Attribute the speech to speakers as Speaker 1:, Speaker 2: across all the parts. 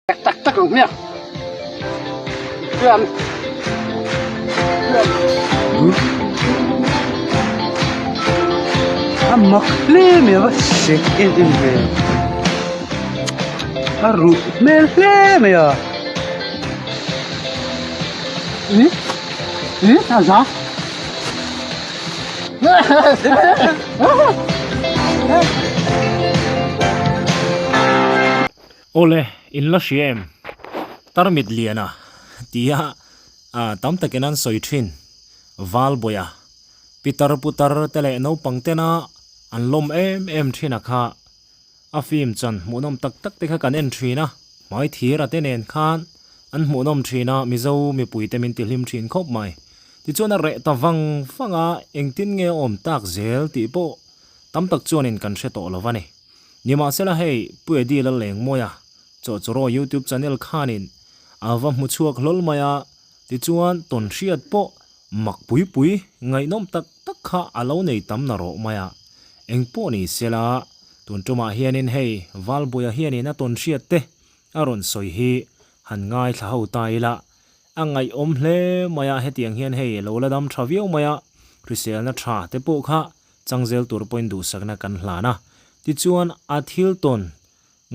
Speaker 1: Tak tak ang hmiang. Hmiang. Hmiang.
Speaker 2: A mak hle mai a va sek em em ve a ruh hmel hle mai a.
Speaker 1: Ih ih a za.
Speaker 3: Awle, in la hria em? Tarmit liana tia tam takin an sawi thin. Valbawia, pitar putar te leh naupang tena an lawm em em thin a kha. A film chan hmuhnawm tak tak te kha kan en thin a, hmai thir a te nen khan an hmuhnawm thin a, Mizo mipui te min tihlim thin khawp mai. Tichuan a reh ta vang vang a, engtin nge a awm tak zel tih pawh tam tak chuanin kan hre tawh lo va ni. Nimahsela hei Pu Eddie Lalengmawia Chawhchawraw YouTube channel khanin a va hmu chhuak hlawl mai a, tichuan tawnhriat pawh mak pui pui ngaihnawm tak tak kha a lo nei tam na rawh mai a. Engpawh ni sela tun tumah hianin hei Valbuaia hianin a tawnhriat te a rawn sawi hi han ngaithla ho ta ila a ngaihawm hle mai a, hetiang hian hei lo la dam tha viau mai a, hriselna tha te pawh kha Changzel tur pawhin duhsakna kan hlan a, tichuan a thil tawn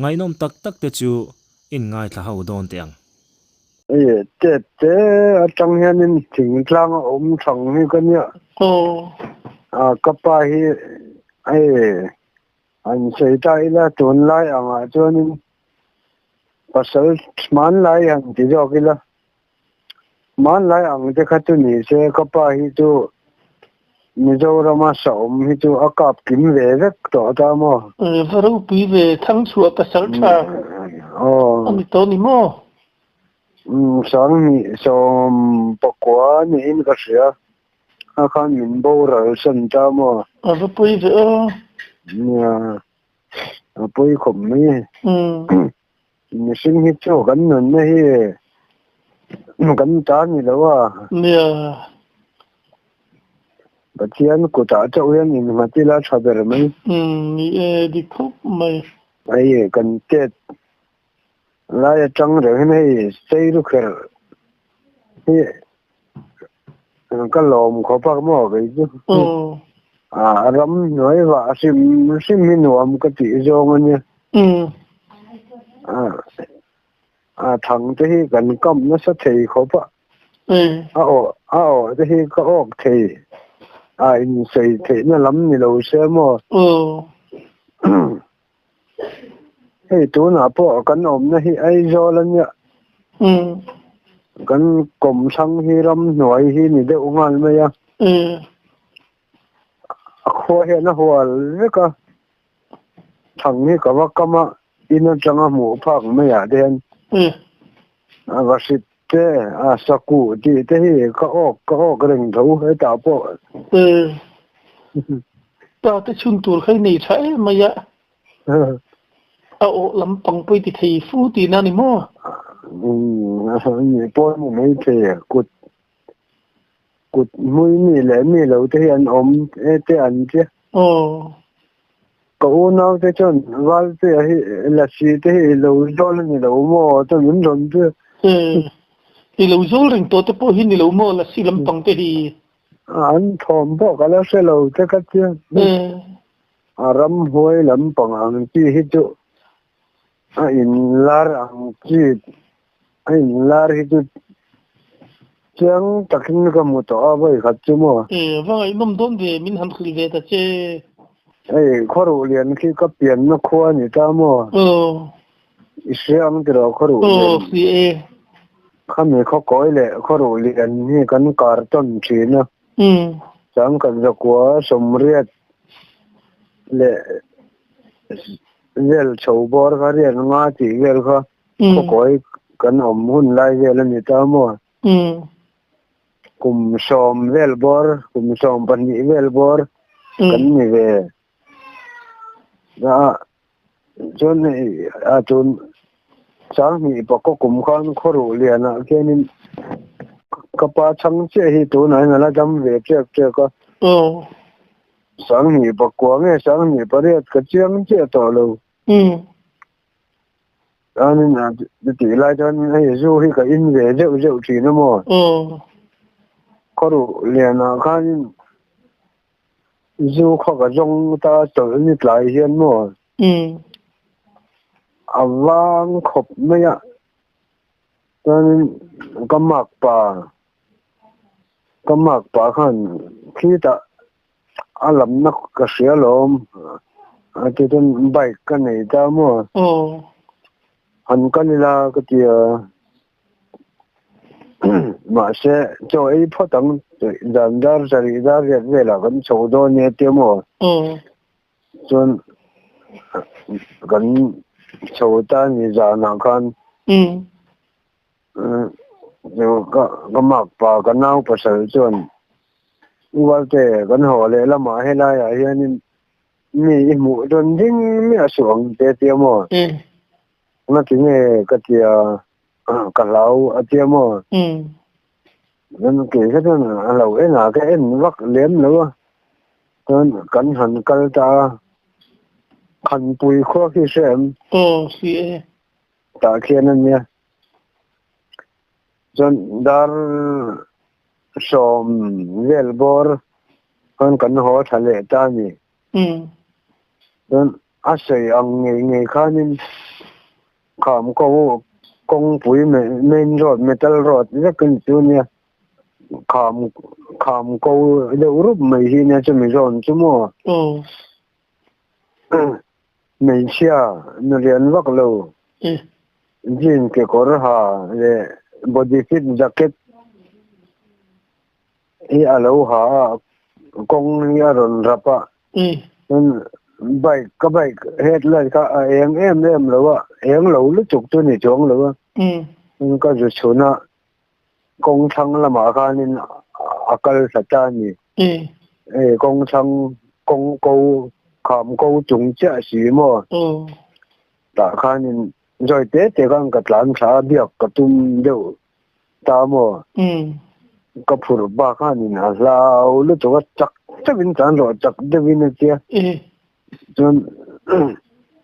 Speaker 3: ngaihnawm tak tak te chu in ngaithla ho dawn teh ang.
Speaker 4: Hei tep te atang hianin thingtlang a awm thang hi ka nia. A ka pa hi hei han sawi ta ila tunlai angah chuanin pasal hmanlai han ti zawk ila Hmanlai ang te kha chu ni se ka pa hi chu Mizorama saum hi chu a kap kim ve vek tawh ta maw?
Speaker 5: Va ropui ve Thangchhuah pasal tha a ni tawh ni maw?
Speaker 4: Sanghnih sawm pakua niin ka hria a khan min boral san ta maw?
Speaker 5: A va pawi ve aw.
Speaker 4: Nia a pawi khawp mai. Mihring hi chu kan nunna hi kan ta ni lo a.
Speaker 5: Nia.
Speaker 4: Pathian kutah chauh hian innghat ila tha ber mai.
Speaker 5: Umm ni e dik khawp mai.
Speaker 4: Hei kan tet lai atang reng hian hei sei lu kher hi ka lawm khawp a maw kei chu. A ram hnuai vah hrim hrim hi nuam ka tih zawng a nia. A thang te hi kan kam nasa thei khawp a. A aw a aw te hi ka awk thei. A insawi theihna lam ni lo se maw. Hei tunah pawh kan awmna hi Aizawl a nia. Kan kawmthlang hi ramhnuai hi ni deuh nghal mai a. A khua hian a hual vek a. Thang hi ka va kam a, in atanga hmuh phak maiah te hian a va hrit te, a sakuh tih te hi ka awk ka awk reng tho hetah pawh.
Speaker 5: Pa te chhun tur kha i nei tha em mai a. A awh lampang pawh i ti thei fu tihna a ni maw?
Speaker 4: Ni pawh ni mai thei a, kut kut hmui mi leh mi lo te hi an awm e te an che. Ka unau te chuan Valtea hi Lasi te hi i lo zawl a ni lo maw chuan min rawn ti.
Speaker 5: I lo zawl reng tawh te pawh hi ni lo maw Lasi lampang te hi?
Speaker 4: An thawm pawh ka la hre lo te ka tia. A ramhuai lampang ang chi hi chu a inlar ang chi a inlar hi chu chiang takin ka hmu tawh a vawi khat chu maw.
Speaker 5: E va ngaihnawm dawn ve min han hrilh ve ta che.
Speaker 4: Hei khuaruh lian khi ka pianna khua a ni ta maw.
Speaker 5: Aw.
Speaker 4: I hria ang tiraw khuaruh lian.
Speaker 5: Aw hria e.
Speaker 4: Khami khawkawi leh khuaruh lian hi kan kar tawn thin a. Changkhat zakua sawmriat leh vel chho bawr kha riat nga tih vel kha khawkawi kan awm hun lai vel a ni ta maw? Kum sawm vel bawr, kum 12 vel bawr kan ni ve. Chuan hei a tun Sanghnih pakua kum khan khawruh lianah khianin ka pa chhang chiah hi tunah hian a la dam ve ṭek ṭek a. Sanghnih pakua nge Sanghnih pariat ka chiang chiah tawh lo. Chuanin chutih lai chuan hei zu hi ka in ve zeuh zeuh thin a maw? Khawruh lianah khanin zu kha ka zawng ta chawlh ni tlai hian maw? A vang khawp mai a, chuanin ka makpa ka makpa khan khitah a lamna ka hria alawm a ti chuan bike ka nei ta maw han kal ila ka ti a mahse chaw ei phawt ang zan dar sarih dar riat velah kan chho dawn nia tia maw chuan kan chho ta ni zanah khan Ka makpa ka nau pasal chuan Ualte kan haw leh lamah helaiah hianin mi i hmuh dawn ding miah suh ang che tia maw? Ngati nge ka tia ka hlau a tia maw? Chuan kei kha chuan a lo en a ka en vak lem lo a, chuan kan han kal ta a, Khanpui khua khi hre em?
Speaker 5: Aw si e.
Speaker 4: Tah khian a nia. Chuan dar 10 vel bawr khan kan haw tha leh ta a ni. Chuan a sawi ang ngei ngei khanin kham ko kawngpui main road metal road vek a ni chu nia. Kham kham ko deuh rup mai hi nia chumi zawn chu maw. Hmeichhia nu lian vak lo jean kekawr ha leh body fit jacket hi a lo ha a, kawng hi a rawn rap a, chuan bike ka bike headlight kha a eng em em lo a, eng lo lutuk chu ni chuang lo a, chuan ka zu chhun a, kawng thlang lamah khanin a kal thla ta a ni. Hei kawng thlang kawng ko kham ko chung chiah si maw? Tah khanin zawi te te khan ka tlan thla a biak ka tum deuh ta maw? Ka phurh pa khanin a hlau lutuk a chak deuhin tlan rawh chak deuhin a tia. Chuan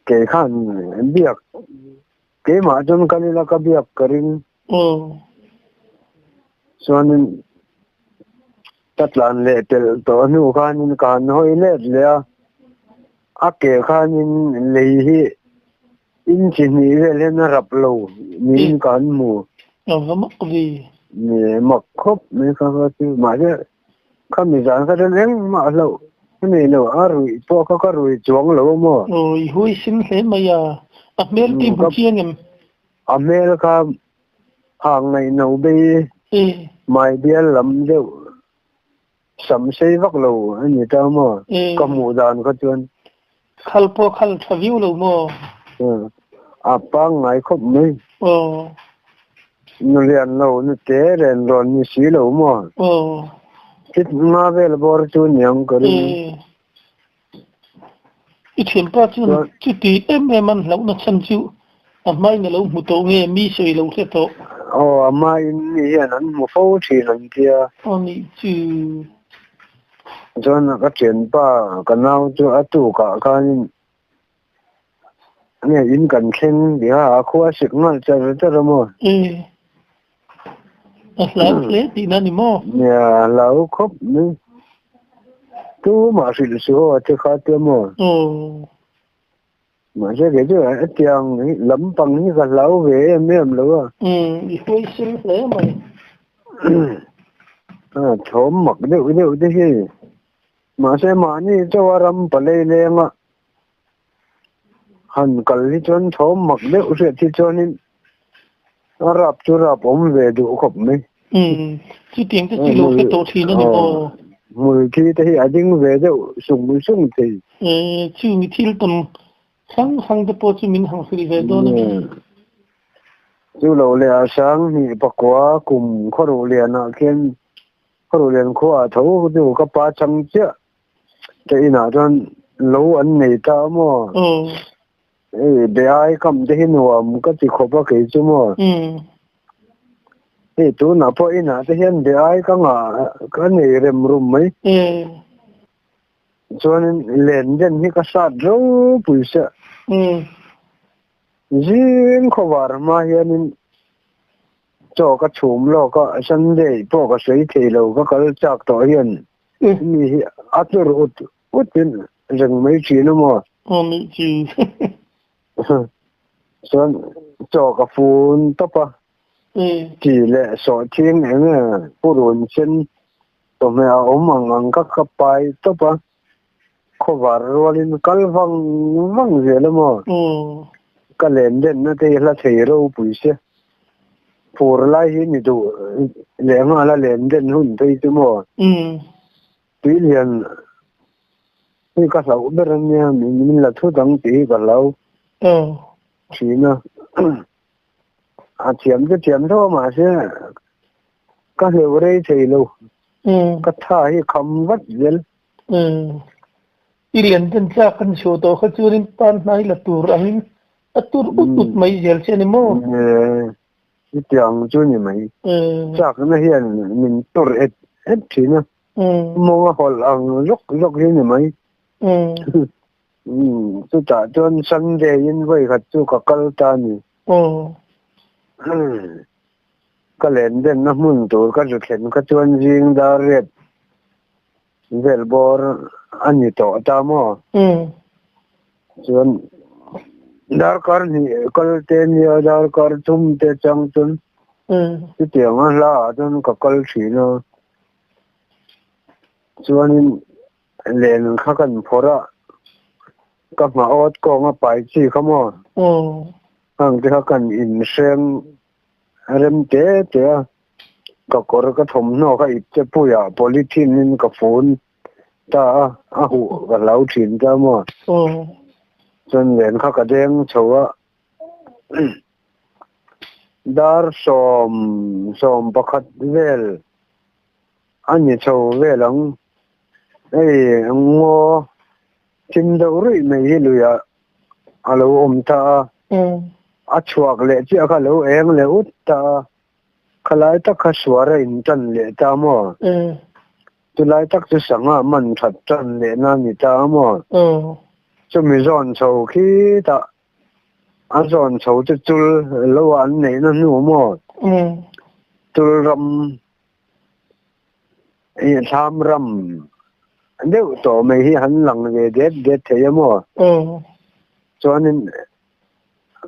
Speaker 4: kei khan biak keimah chuan kal ila ka biak ka ring. Chuanin ka tlan leh telh tawh hnu khanin ka han hawi let leh a, a ke khanin lei hi inchi hnih vel hian a rap lo niin ka han hmu.
Speaker 5: A va mak ve.
Speaker 4: Ni mak khawp mai kha kha chu mahse khami zan kha chuan engmah hlauh ka nei lo, a ruih pawh kha ka rui chuang lo a maw.
Speaker 5: Aw i huaisin hle mai a, a hmel te hmu chiang em?
Speaker 4: A hmel kha hang ngaihno bei mai bial lam deuh sam sei vak lo a ni ta maw? Ka hmuh dan kha chuan.
Speaker 5: Khal pawh khal tha viau lo maw?
Speaker 4: A pangngai khawp mai. Nu lian lo, nu te ren rawn ni si lo maw? Thit nga vel bawr chu niang ka ring.
Speaker 5: I thianpa chuan chuti em em an hlauhna chhan chu a hmain a lo hmu tawh nge mi sawi lo hre tawh?
Speaker 4: Aw, a hmain mi hian an hmu fo thin an tia.
Speaker 5: Aw nih chu.
Speaker 4: Chuan ka thianpa ka nau chu a tukah khanin nge in kan thleng tih kha a khua sik nghal char char a maw?
Speaker 5: E, a hlau hle tihna a ni maw?
Speaker 4: Nia, a hlau khawp mai. Tumah hrilh suh aw a ti kha tia maw?
Speaker 5: Aw.
Speaker 4: Mahse kei chu hetiang lampang hi ka hlau ve em em lo a.
Speaker 5: Umm, i huaisel hle mai.
Speaker 4: A thawm mak deuh deuh te hi. Mahse mahni chaw a ram palei lenga han kal hi chuan thawm mak deuh hriat hi chuanin a rap chu rap awm ve duh khawp mai.
Speaker 5: Umm, chutiang te chu lo hre tawh thin a ni maw?
Speaker 4: Hmul thi te hi a ding ve deuh sung sung thei.
Speaker 5: Chung i thil tawn hrang hrang te pawh chu min hang hrilh ve dawn a mi?
Speaker 4: Chu lo leh a sang hnih pakua kum khawruh lianah khian Khawruhlian khuaah tho chu ka pa chang chiah te inah chuan lo an nei ta a maw? Hei be ai kam te hi nuam ka ti khawp a kei chu maw? Hei tunah pawh inah te hian be ai ka ngah ka nei rem rum mai. Chuanin len den hi ka sat ropui sia. Zing khawvar hma hianin chaw ka chhum lawk a, Sunday pawh ka sawi thei lo, ka kal chak tawh hian mi hi a tur ut ut in reng mai thin a maw?
Speaker 5: Aw nih chu.
Speaker 4: Chuan chaw ka fun tawp a, chi leh sawhthing eng nge purun sen chawhmeh a awm ang ang kha ka pai tawp a, khawvar rualin kal vang vang zel a maw? Ka len denna te hi hla thei ropui se, phur lai hi ni duh leh nghal a len den hun phei chu maw? Tui lian hi ka hlauh ber a nia, min la thut ang tih hi ka hlau thin a. A thiam chu thiam tho a mahse ka hleuh rei thei lo. Ka tha hi kham vat zel.
Speaker 5: I lian den tlak an chhuah tawh kha chuanin tan hnai la tur angin a tur ut ut mai zel che a ni maw?
Speaker 4: Chutiang chu ni mai. Chakna hian min tur et et thin a. Mawng a hawlh ang zawk zawk hi ni mai. Chutah chuan Sunday in vawi khat chu ka kal ta a ni. Ka len denna hmun tur ka zu thlen kha chuan zing dar riat vel bawr a ni tawh ta maw? Chuan darkar hnih kal te nia darkar thum te chang chuan chutiang a hla ah chuan ka kal thin a. Chuanin len kha kan phawrh a, ka hma awt kawng a pai chi kha maw? Hang te kha kan inhreng rem te te a, ka kawr ka thawmhnaw kha ip che puiah polythene in ka fun ta a, a huh ka hlau thin ta maw? Chuan len kha ka deng chho a, dar 11 vel a ni chho vel ang. Hei ngaw thim deuh ruih mai hi luiah a lo awm ta a, a chhuak leh chiah kha a lo eng leh ut ta a, khalai tak kha suar a intan leh ta maw? Chulai tak chu sangha man that tan lehna a ni ta a maw? Chumi zawn chho khitah a zawn chho chu chul lo ah an neihna hnu maw? Chul ram Hei thlam ram deuh tawh mai hi han lang ve det det thei a maw? Chuanin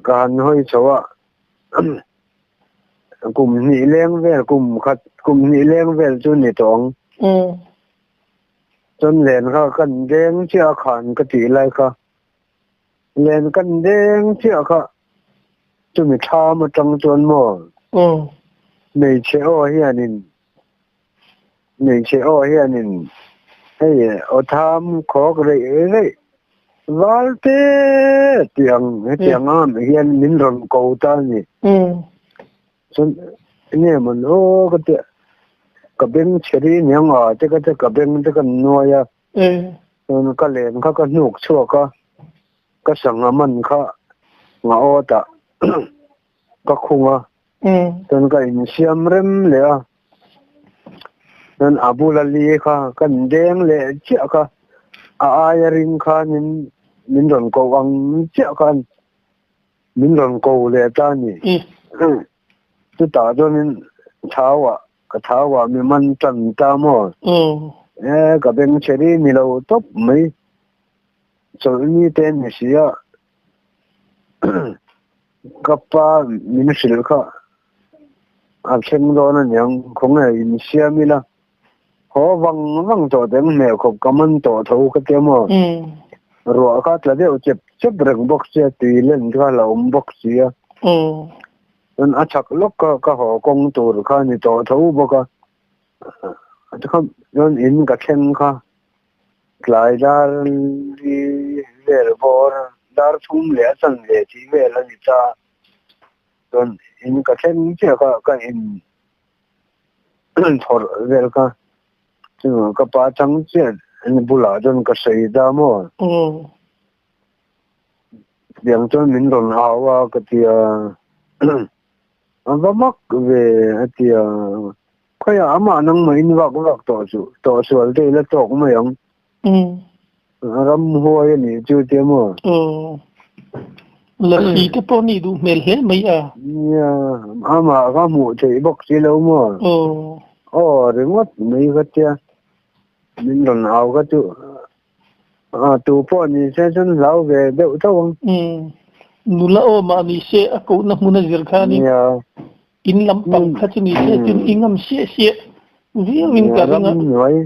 Speaker 4: ka han hawi chho a, kum hnih leng vel, kum khat kum hnih leng vel chu ni tawh ang. Chuan len kha kan deng chiah a khan ka tih lai kha, len kan deng chiah kha chumi thlam atang chuan maw hmeichhe aw hianin Hmeichhe aw hianin hei aw tham khawk reih reih val te tih ang hetiang ang hian min rawn ko ta a ni. Chuan enge mawn aw ka tia ka beng chhe ri aniang a te ka tia ka beng te ka nuai a chuan ka len kha ka hnuk chhuak a ka sangha man kha nga aw tah ka khung a. Chuan ka insiam rem leh a, chuan a bula li kha kan deng leh chiah kha a aia ring khanin min rawn ko ang chiah khan min rawn ko leh ta a ni. Chutah chuanin thauah ka thauah mi man tan ta maw? E ka beng chhe ri ni lo tawp mai chawlhni te ni si a. Ka pa min hrilh kha a thleng dawn a niang, khawnge insiam ila haw vang vang tawh teh ang hmel khawp ka man tawh tho ka tia maw? Ruah kha tla deuh chep chep reng bawk sia, tui len kha a la awm bawk si a. Chuan a chhak lawk kha ka haw kawng tur kha a ni tawh tho bawk a, chuan in ka thleng kha. Tlai dar li vel bawr dar thum leh a chan ve tih vel a ni ta. Chuan in ka thleng chiah kha ka in thawrh vel kha chu ka pa chang chiah bulah chuan ka sawi ta maw. Tiang chuan min rawn au a ka ti a, a va mak ve a ti a. Khawiah amah nangmah in vak vak tawh chu tawh sual te ila tawk mai ang. Ramhuai a nih chu tia maw?
Speaker 5: Lasi te pawh nih duh hmel hle mai a.
Speaker 4: Nia, amah ka hmuh theih bawk si lo maw?
Speaker 5: Aw.
Speaker 4: Aw ringawt mai ka tia. Min rawn au ka chu a tu pawh ni se chuan hlau ve deuh tho ang.
Speaker 5: Umm. Nula aw mah ni se a kohna hmun a zir khanin
Speaker 4: Nia.
Speaker 5: in lampang kha chu ni se chuan i ngam siah siah viau in ka ring a.
Speaker 4: Ramhnuai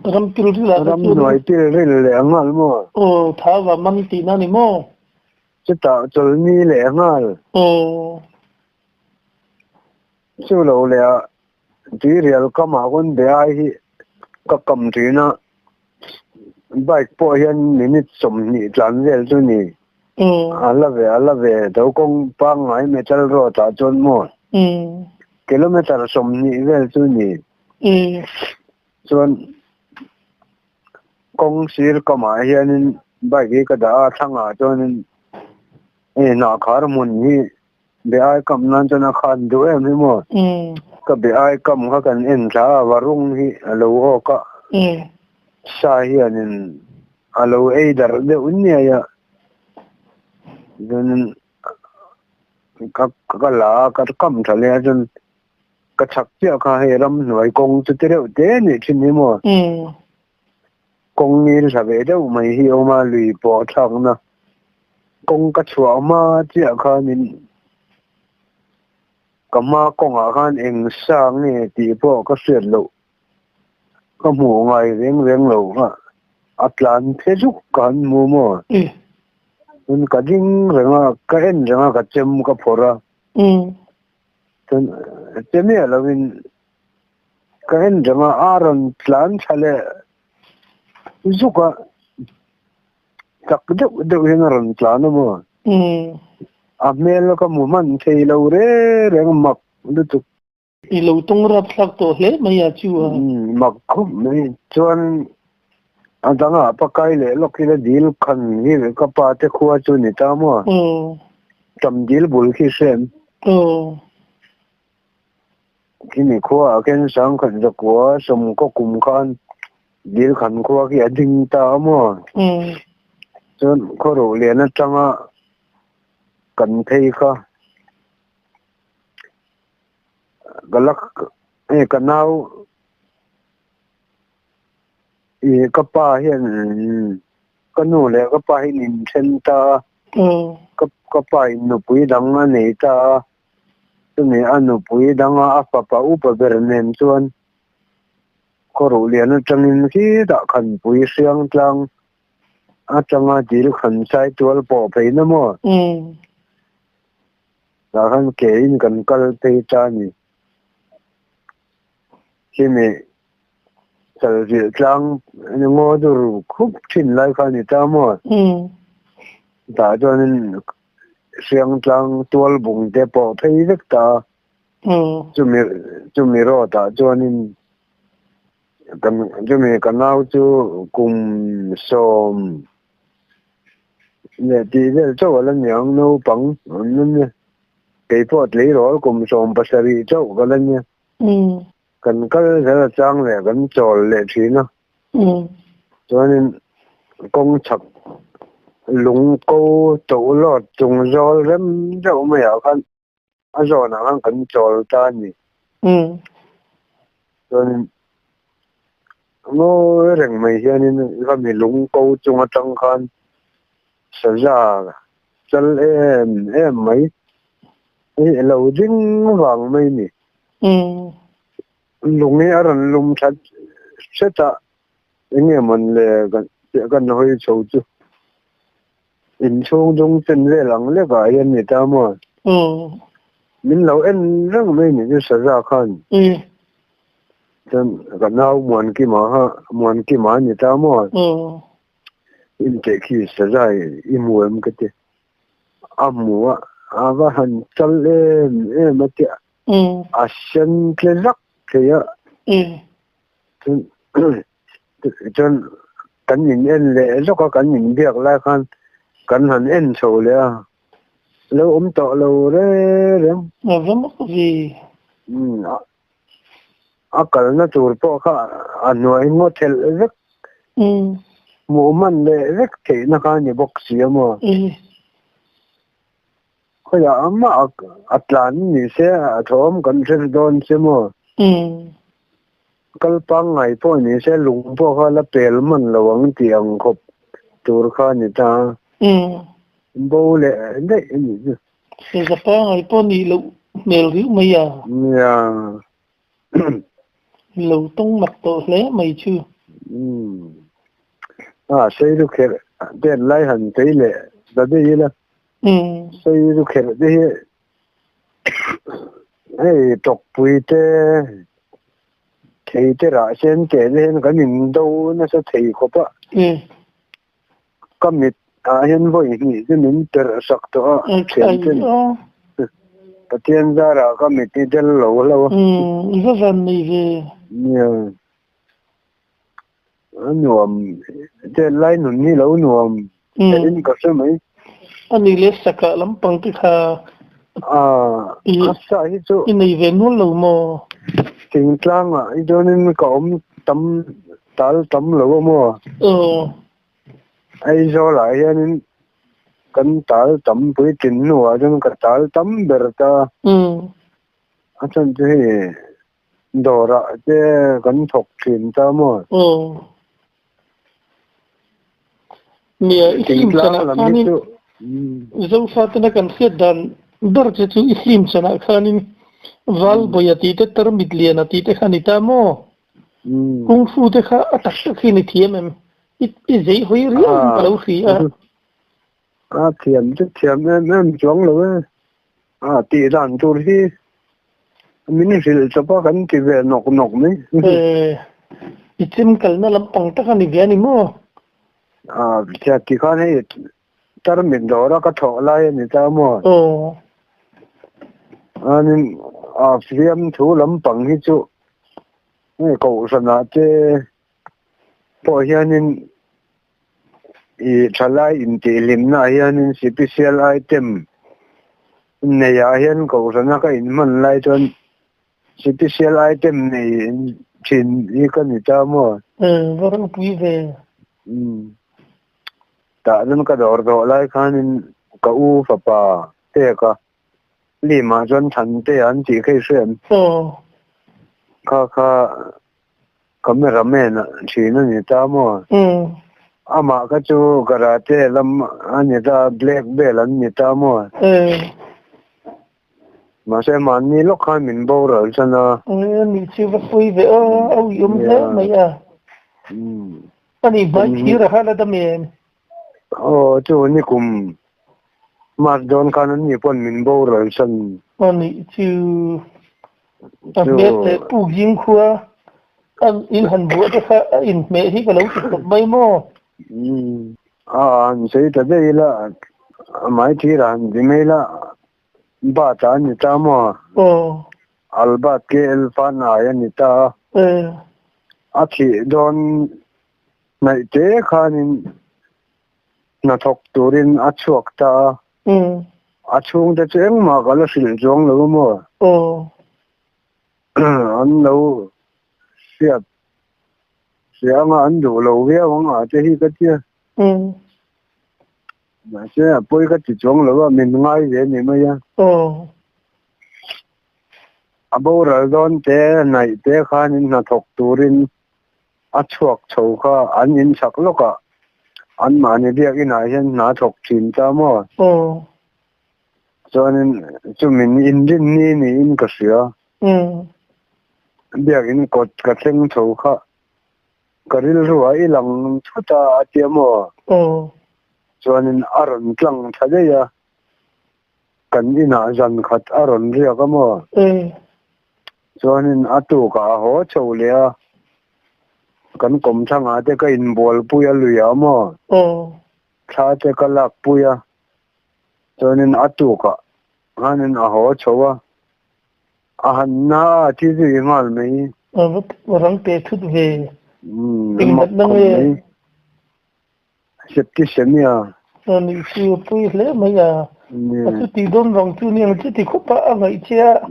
Speaker 5: Ram pilril ah kha chuan.
Speaker 4: Ramhnuai pilril leh a nghal maw?
Speaker 5: Aw, thava man tihna ni maw?
Speaker 4: Chutah chawlhni leh a nghal.
Speaker 5: Aw.
Speaker 4: Chu lo leh ah tuirial kamah khawn be ai hi ka kam thin a, bike pawh hian minute 20 tlan vel chu ni. A la ve a la ve tho kawng pangngai metal road ah chuan maw kilometer 20 vel chu ni. Chuan kawng sir kamah hianin bike hi ka dah a, thlangah chuanin hei hnahkhar hmun hi be ai kam nan chuan a khan duh em hi maw? Ka be ai kam kha kan en thla a, varung hi a lo awk a, sa hianin a lo ei darh deuh niai a, chuanin ka ka la a, ka kam tha leh a chuan ka chhak chiah kha hei ramhnuai kawng chu ti reuh te anih thin hi maw? Kawng ngil tha ve deuh mai hi awm a, lui pawh thlakna kawng ka chhuah hma chiah khanin ka hma kawngah khan eng sa nge tih pawh ka hriat loh ka hmuh ngai reng reng lo kha a tlan phe zuk ka han hmu maw? Chuan ka ding reng a, ka en reng a, ka chem ka phawrh a. Chuan che miah lovin ka en reng a, a rawn tlan tha leh zuk a, chak deuh deuh hian a rawn tlan a maw? A hmel ka hmu hman thei lo reng reng mak lutuk.
Speaker 5: I lo tawng rapthlak tawh hle mai a chu a.
Speaker 4: Mak khawp mai. Chuan a dangah pakai leh lawk ila dil khan hi ka pa te khua chu ni ta maw? Tam dil bul khi hrem. Khimi khua ah khian sangkhat zakua sawmkaw kum khan dil khan khua khi a ding ta a maw? Chuan khawruh lian atanga kan phei kha. Ka lak hei ka nau ih ka pa hian ka nu leh ka pa hian inthen ta a ka ka pa in nupui dang a nei ta a chumi a nupui danga a fapa upa ber nen chuan khawruh lian atangin khitah khanpui hriang tlang atanga dil khan sai tual pawh phei na maw? Tah khan ke in kan kal phei ta a ni. Khimi chalvilh tlang ngaw dur khup thin lai kha a ni ta maw? Tah chuanin hriang tlang tual bung te pawh phei vek ta a. Chumi chumi road ah chuanin kan chumi ka nau chu kum sawm Leh tih vel chauh a la niang naupang an la nia. Kei pawh tleirawl kum 17 chauh ka la nia. Kan kal zel a chang leh kan chawl leh thin a. Chuanin kawng chhak lung ko toh lawt chung zawl rem deuh maiah khan a zawnah khan kan chawl ta a ni. Chuanin ngawi reng mai hianin khami lung ko chung atang khan saza chal em em mai hi a lo ding vang mai a ni. Lung hi a rawn lum that hret a, eng nge mawn le kan hawi chho chu. Inchhung dung chen vel ang lek ah hian ni ta maw? Min lo en reng mai ni chu Saza khan. Chuan ka nau Muankima kha Muankima a ni ta maw? Inteh khi Saza i hmu em ka ti. A hmu a, a va han chal em em a tia. A sen tle zak thei a. Chuan kan in en leh zawk a, kan in biak lai khan kan han en chho leh a, lo awm tawh lo reng reng.
Speaker 5: A va mak ve.
Speaker 4: Umm a kalna tur pawh kha a hnuai ngaw thelh vek. Hmuh hman leh vek theihna kha a ni bawk si a maw? Khawiah mah a tlan ni se a thawm kan hre dawn che maw? Kal pangngai pawh ni se lung pawh kha la pel man lo ang tih ang khawp tur kha a ni ta. Bo leh daih a nih chu.
Speaker 5: Seza pangngai pawh nih loh hmel riu mai a.
Speaker 4: Nia.
Speaker 5: Lo tawng mak tawh hle mai chu.
Speaker 4: A sei lu kherh ten lai han tei leh ta daih ila. Sei lu kherh te hi hei tawkpui te thei te rah sen teh te hian kan indo nasa thei khawp a. Ka mit ah hian vawi hnih chu min perh sak tawh a, thian ten Pathian zarah ka mit hi del lo hlauh a.
Speaker 5: I va van nei ve.
Speaker 4: Nia. A nuam, chen lai nun hi lo nuam in ka hre mai.
Speaker 5: A ni leh sakah lampang te kha
Speaker 4: a sa hi chu
Speaker 5: i nei ve nual lo maw?
Speaker 4: Thingtlangah hi chuanin ka awm tam tal tam lo a maw?
Speaker 5: Aw.
Speaker 4: Aizawlah hianin kan tal tam puitlin hnuah chuan ka tal tam ber ta. A chhan chu hei dawrah te kan thawk thin ta maw?
Speaker 5: Aw. Nia, i hlim chanah khanin Zofatena kan hriat dan ber che chu i hlim chanah khanin Valbawia tih te Tarmit Liana tih te kha a ni ta maw? Kung Fu te kha a tak tak hi ni thiam em? I zei hawi riau in ka lo hri a.
Speaker 4: A thiam chu thiam em em chuang lo e. A tih dan tur hi min hrilh chawp a kan ti ve nawk nawk mai.
Speaker 5: I chim kalna lampang tak a ni ve a ni maw?
Speaker 4: A ti khan hei Tarmit dawra ka thawh lai a ni ta maw?
Speaker 5: Aw.
Speaker 4: Anin a fiam thu lampang hi chu hei kohhranah te pawh hianin i thalai intihhlimnaah hianin sipisial item neiah hian kohhrana ka inhman lai chuan sipisial item nei thin hi ka ni ta maw?
Speaker 5: Aw, va ropui ve.
Speaker 4: Umm. Tah chuan ka dawr dawh lai khanin ka u fapa pek a, limah chuan Thante an tih kha i hre em?
Speaker 5: Aw.
Speaker 4: Kha kha cameraman thin a ni ta maw?
Speaker 5: Umm.
Speaker 4: Amah kha chu karate lam a ni ta, black belt an ni ta maw?
Speaker 5: Umm.
Speaker 4: Mahse mahni lawk khan min boral chan a.
Speaker 5: Nge ni chu va pawi ve aw, a uiawm hle mai a. A ni hmai thir a hal a dam em?
Speaker 4: Aw chu ni kum March dawn khan an ni pawn min boral chan.
Speaker 5: A ni chu a hmel leh puk zing khua an in han buah te kha a inhmeh hi ka lo ti khawp mai maw?
Speaker 4: A han sawi ta daih ila, a hmai thir a han ti mai ila, Bat a ni ta maw?
Speaker 5: Aw.
Speaker 4: Albat KL Fanai a ni ta a. A thih dawn hnaih te khanin hnathawk turin a chhuak ta a. A chhungte chu engmah ka la hrilh chuang lo maw?
Speaker 5: Aw.
Speaker 4: An lo hriat hria anga an duh lo viau ang a te hi ka tia. Mahse a pawi ka ti chuang lo a, min ngai ve ni mai a.
Speaker 5: Aw.
Speaker 4: A boral dawn te hnaih te khanin hnathawk turin a chhuak chho kha an inchak lawk a, anmahni biakinah hian hna thawk thin ta maw?
Speaker 5: Aw.
Speaker 4: Chuanin chumin inrinni niin ka hria. Biakin kawt ka thleng chho kha Ka rilru a i lang thut a a tia maw?
Speaker 5: Aw.
Speaker 4: Chuanin a rawn tlang tha daih a, kan inah zan khat a rawn riak a maw?
Speaker 5: Aw.
Speaker 4: Chuanin a tukah a haw chho leh a, kan kawmthangah te ka inbualpui a lui a maw?
Speaker 5: Aw.
Speaker 4: Thla te ka lakpui a, chuanin a tukah khanin a haw chho a, A han na a thi zui nghal mai.
Speaker 5: A va rang pe thut ve.
Speaker 4: Eng nat na nge? Septicemia.
Speaker 5: A nih chu a pawi hle mai a. A chu tih dawn vang chu ni ang che ti khawp a a ngaih che a.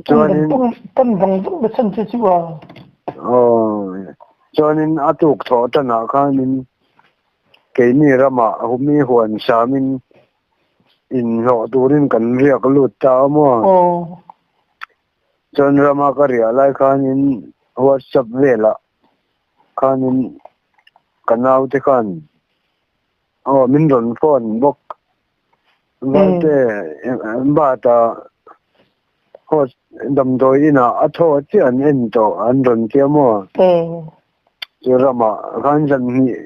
Speaker 4: Chuanin.
Speaker 5: Pan vang vang na chhan che chu a.
Speaker 4: Aw. Chuanin a tuk thawh tanah khanin keini ramah humi huan samin. Inhlawh turin kan riak lut ta a maw? Chuan rama ka riah lai khanin WhatsApp velah khanin ka naute khan aw min rawn phone bawk. Valte Bata host damdawi inah a thaw chiah an en tawh an rawn tia maw? Chu ramah khan zan hnih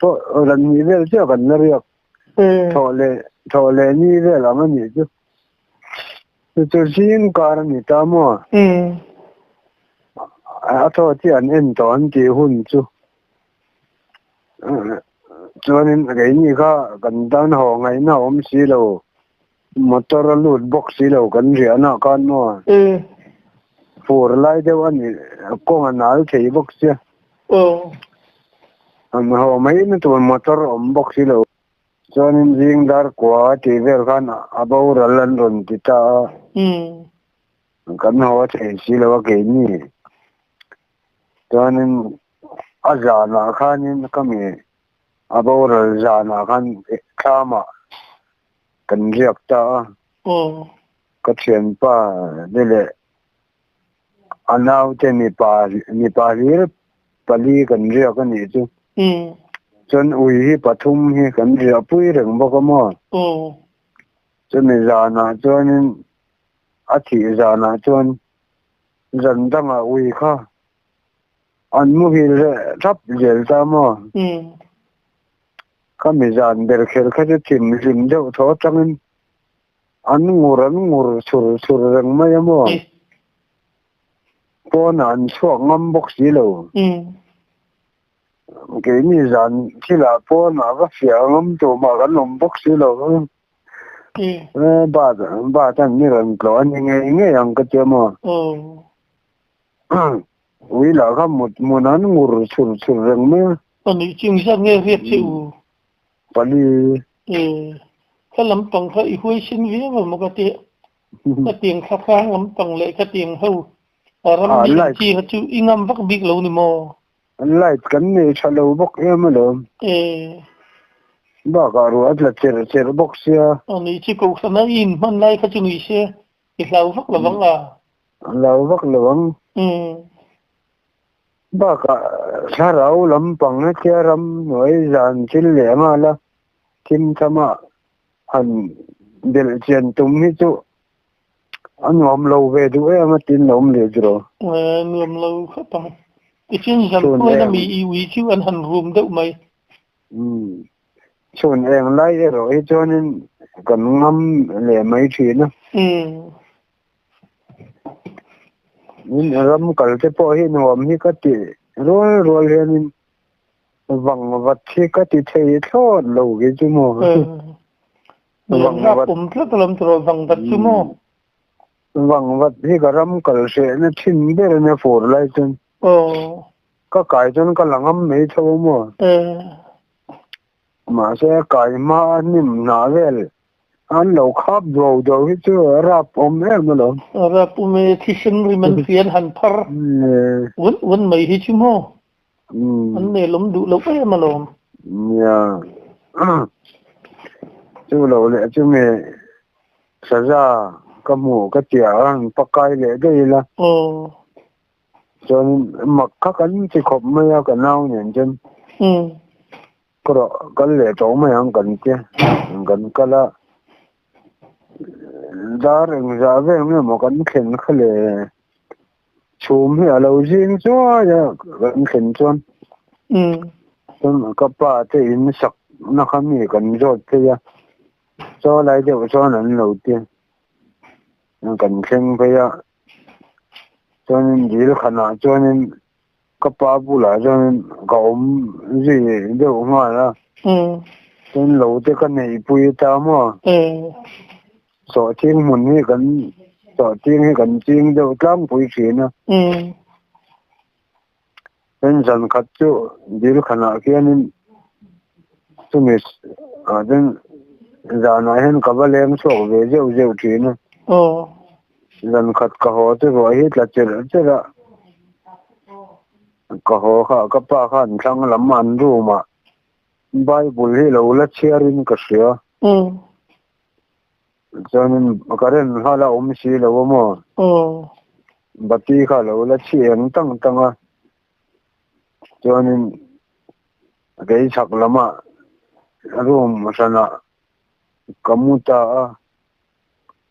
Speaker 4: pawh zan hnih vel chiah kan la riak. Thawh leh thawh leh ni vel ang a nih chu. Chu chu zing kar a ni ta maw? A thaw chiah an en tawh an tih hun chu. Chuanin keini kha kan tan haw ngaihna a awm si lo. Motor a lut bawk si lo kan riahna ah khan maw? Fur lai deuh a ni kawng a nal thei bawk sia. An haw mai na tur motor a awm bawk si lo. Chuanin zing dar kua tih vel khan a boral an rawn ti ta a. Kan haw thei si lo a keini. Chuanin a zanah khanin ka mi a boral zanah khan thlamah kan riak ta a. Ka thianpa te leh A naute mipa mipa hlir pali kan riak a nih chu. Chuan ui hi pathum hi kan riah pui reng bawk a maw? Chumi zanah chuanin a thih zanah chuan zan dangah ui kha an muhil reh thap zel ta maw? Khami zan ber kher kha chu thim hlim deuh thaw atangin An ngur an ngur chur chur reng mai a maw? Pawnah an chhuak ngam bawk si lo. Keini zan thilah pawnah va fiah ngam tur mah kan awm bawk si lo. Bat bat an ni rawn tlawh a ni ngei ngei ang ka tia maw? Ui lah kha mut hmun an ngur chur chur reng mai a.
Speaker 5: Anih chu engzat nge riak che u?
Speaker 4: Pali.
Speaker 5: E, kha lampang kha i huaisen viau a maw ka ti. Ka tiang thla hrang lampang leh ka tiang ho a ram mi ang chi kha chu i ngam vak bik lo ni maw?
Speaker 4: Light kan nei tha lo bawk em alawm.
Speaker 5: E.
Speaker 4: Bakah ruah a tla cherh cherh bawk sia.
Speaker 5: Ani chi kohhran a i inhman lai kha chu ni se i hlau vak lo ang a.
Speaker 4: Hlau vak lo ang. Bakah thlarau lampang hetia ram hnuai zan thil leh nghal a, thim thama han belh chian tum hi chu a nuam lo ve duh em a tin a awm leh chu rawh.
Speaker 5: Nuam lo khawp ang. Tichuan zan hnuaina mi i ui chu an han rum deuh mai.
Speaker 4: Chhun eng lai erawh hi chuanin kan ngam leh mai thin a. Min ram kal te pawh hi nuam hi ka ti rual rual hianin vang vat hi ka ti thei thlawt lo kei chu maw.
Speaker 5: Vang vat awm tlat a lam tawh vang vat chu maw.
Speaker 4: Vang vat hi ka ram kal hrehna thin ber ania fur lai chuan. Ka kai chuan ka la ngam mai tho a maw. Mahse kai hma a hnim hnah vel an lo khap duau duau hi chu rap awm em alawm.
Speaker 5: Rap awm e, thisen rim an hria an han phar uan uan mai hi chu maw an nelawm duh loh em alawm.
Speaker 4: Nia chu lo leh chu nge saza ka hmuh ka tia a pakai leh daih ila. Chuan mak kha kan ti khawp mai a ka nau nen chuan ka rawh kal leh tawh mai ang kan tia kan kal a dar engzah vel nge maw kan thlen kha le chhum hi a lo zing chuai a kan thlen chuan chuan ka pa te in sak na kha mi kan zawt phei a chaw lai deuh chuan an lo tia kan thleng phei a. Chuanin dil khanah chuanin ka pa bulah chuanin ka awm zui deuh nghal a. Chuan lo te ka neihpui ta maw? Sawhching hmun hi kan sawhching hi kan ching deuh tlangpui thin a. Chuan zan khat chu dil khanah khianin chumi ah chuan zanah hian ka va leng chhuak ve zeuh zeuh thin a. Zan khat ka haw chu ruah hi tla cherh cherh a, ka haw kha ka pa khan thlang lam an room ah Bible hi lo la chhiarin ka hria. Chuanin current kha la awm si lo a maw?
Speaker 5: Aw.
Speaker 4: Bati kha lo la chhi eng tang tang a. Chuanin kei chhak lamah room hranah ka mu ta a.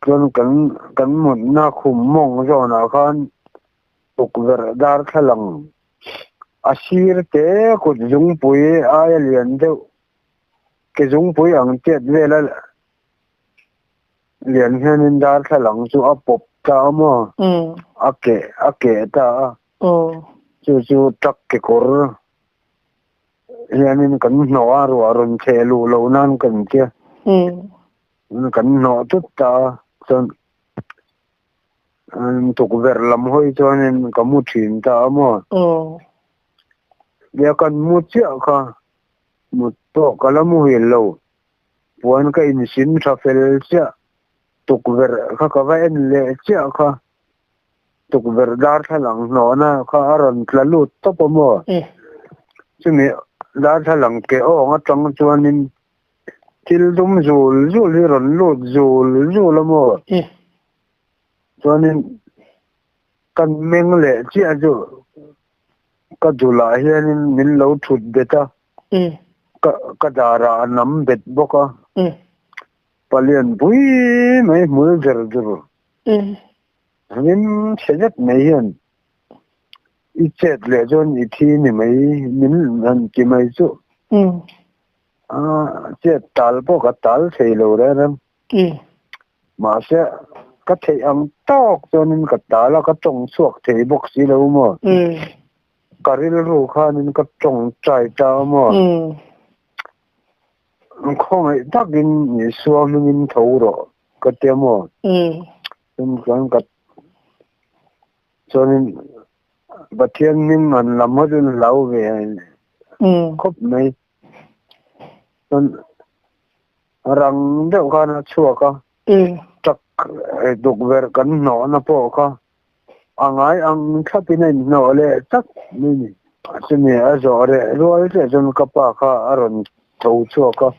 Speaker 4: Chuan kan kan mutna khum mawng zawnah khan tukverh darthlalang a sir te kut zungpui aia lian deuh ke zungpui ang tiat vela lian hianin darthlalang chu a pawp ta a maw? A keh a keh ta a. Chu chu truck kekawr hianin kan hnawh a, ruah rawn cheh luh loh nan kan tia. Kan hnawh tut ta a, chuan tukverh lam hawi chuanin ka mu thin ta a maw? Nia kan mu chiah kha. Mut pawh ka la muhil lo. Puan ka insin tha fel chiah. Tukverh kha ka va en leh chiah kha. Tukverh darthlalang hnawhna kha a rawn tla lut tawp a maw? Chumi darthlalang ke awng atang chuanin thil dum zul zul hi rawn lut zul zul a maw? Chuanin kan meng leh chiah chu Ka dulah hianin min lo thut bet a, ka darah a nam bet bawk a, palian pui mai hmul zer dur hlim chhe zet mai hian i chet leh chuan i thi ni mai min han ti mai chu a chet tal pawh ka tal thei lo reng reng. Mahse, ka theih ang tawk chuanin ka tal a, ka tawng chhuak thei bawk si lo maw? Ka rilru khanin ka tawng chai ta a maw? Khawngaih takin Isua hmingin tho rawh ka ti a maw? Chuan ka chuanin Pathian hming han lam ngawt in hlau ve khawp mai. Chuan Rang deuh khan a chhuak a, truck tukverh kan hnawhna pawh kha a ngai ang thlapin a inhnawh leh tak mai ni. Chumi a zawh reh rual chiah chuan ka pa kha a rawn tho chhuak a,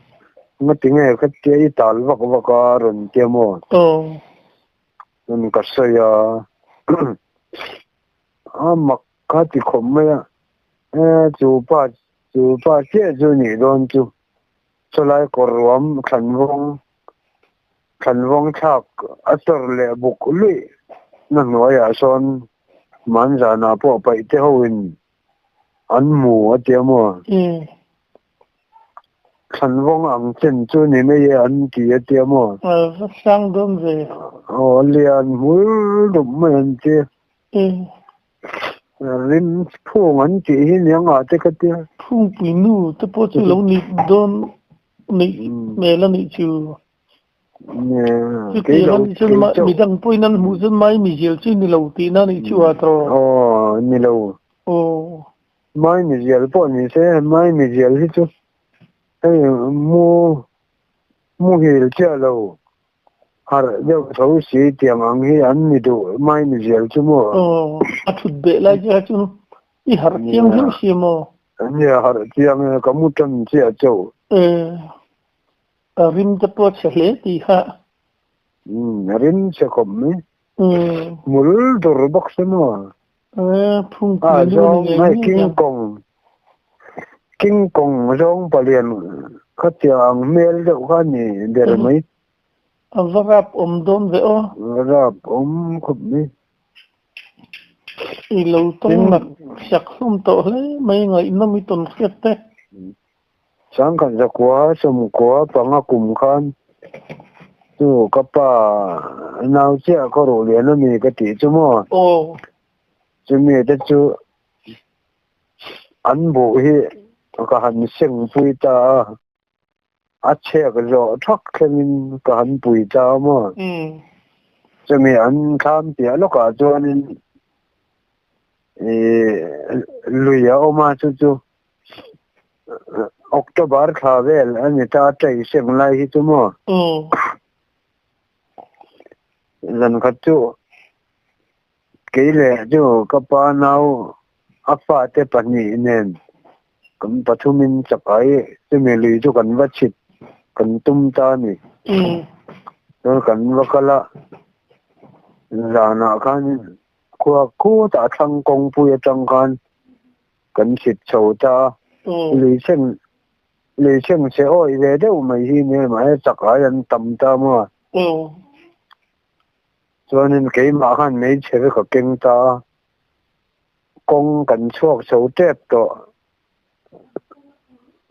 Speaker 4: Ngati nge khatia i tal vak vak a a rawn ti a maw? Chuan ka sawi a, a mak kha ti khawp mai a, e chu pa chu pa chiah chu nih dawn chu. Chulai kawr ruam thlanvawng thlanvawng thlak a chawr leh buk luih na hnuaiah sawn hmanzanah pawh paih te hoin an hmu a tia maw? Thlanvawng ang chen chu ni mai e an ti a tia maw?
Speaker 5: Va sang dawn ve.
Speaker 4: Aw lian hmul dup mai an ti. Rim phung an tih hi niang ah te ka tia.
Speaker 5: Phungpui nu te pawh chu lo nih dawn nih hmel a nih chu. Chutiang a nih chuan midang pawhin an hmuh chuan mai mizial chu ni lo tihna a nih chu a tawh.
Speaker 4: Aw ni lo.
Speaker 5: Aw.
Speaker 4: Mai mizial pawh ni se mai mizial hi chu hei mu muhil chiah lo. Harh deuh tho si tiang ang hi an ni duh mai ni zel chu maw?
Speaker 5: Aw, a thut beh lai che kha chu i harh chiang viau si maw?
Speaker 4: Nia, harh chiang e, ka mu tan chiah chauh.
Speaker 5: E, a rim te pawh a chhe hle tih kha.
Speaker 4: Umm, a rim chhe khawp mai. Umm. Hmul dur bawk si maw?
Speaker 5: E, phungpui nu ni ngei
Speaker 4: ngei King Kong, King Kong zawng palian khatiang ang hmel deuh kha ni ber mai.
Speaker 5: A va rap awm dawn ve aw.
Speaker 4: Va rap awm khawp mai.
Speaker 5: I lo tawng nak sak hlawm tawh hle mai ngaihnawm i tawn hriat te.
Speaker 4: Sangkhat zakua sawmkua panga kum khan chu ka pa nau chiah ka ruh lian a ni ka tih chu maw?
Speaker 5: Aw.
Speaker 4: Chumi te chu an buh hi ka han seng pui ta a. A chhek zawh thak thlengin ka han pui ta a maw? Chumi an thlam piah lawkah chuanin ih lui a awm a, chu chu October thla vel a ni ta, chei seng lai hi chu maw? Zan khat chu kei leh chu ka pa nau a fate pahnih nen Kan pathumin chakai chumi lui chu kan va chhit kan tum ta a ni. Chuan kan va kal a, zanah khan khua khutah thlang kawngpui atang khan kan chhit chho ta a, lui chheng lui chheng che awih ve deuh mai hi nia mahse chak ai an tam ta maw. Chuanin keimah khan hmeichhe vek a keng ta a, kawng kan chhuak chho tep tawh.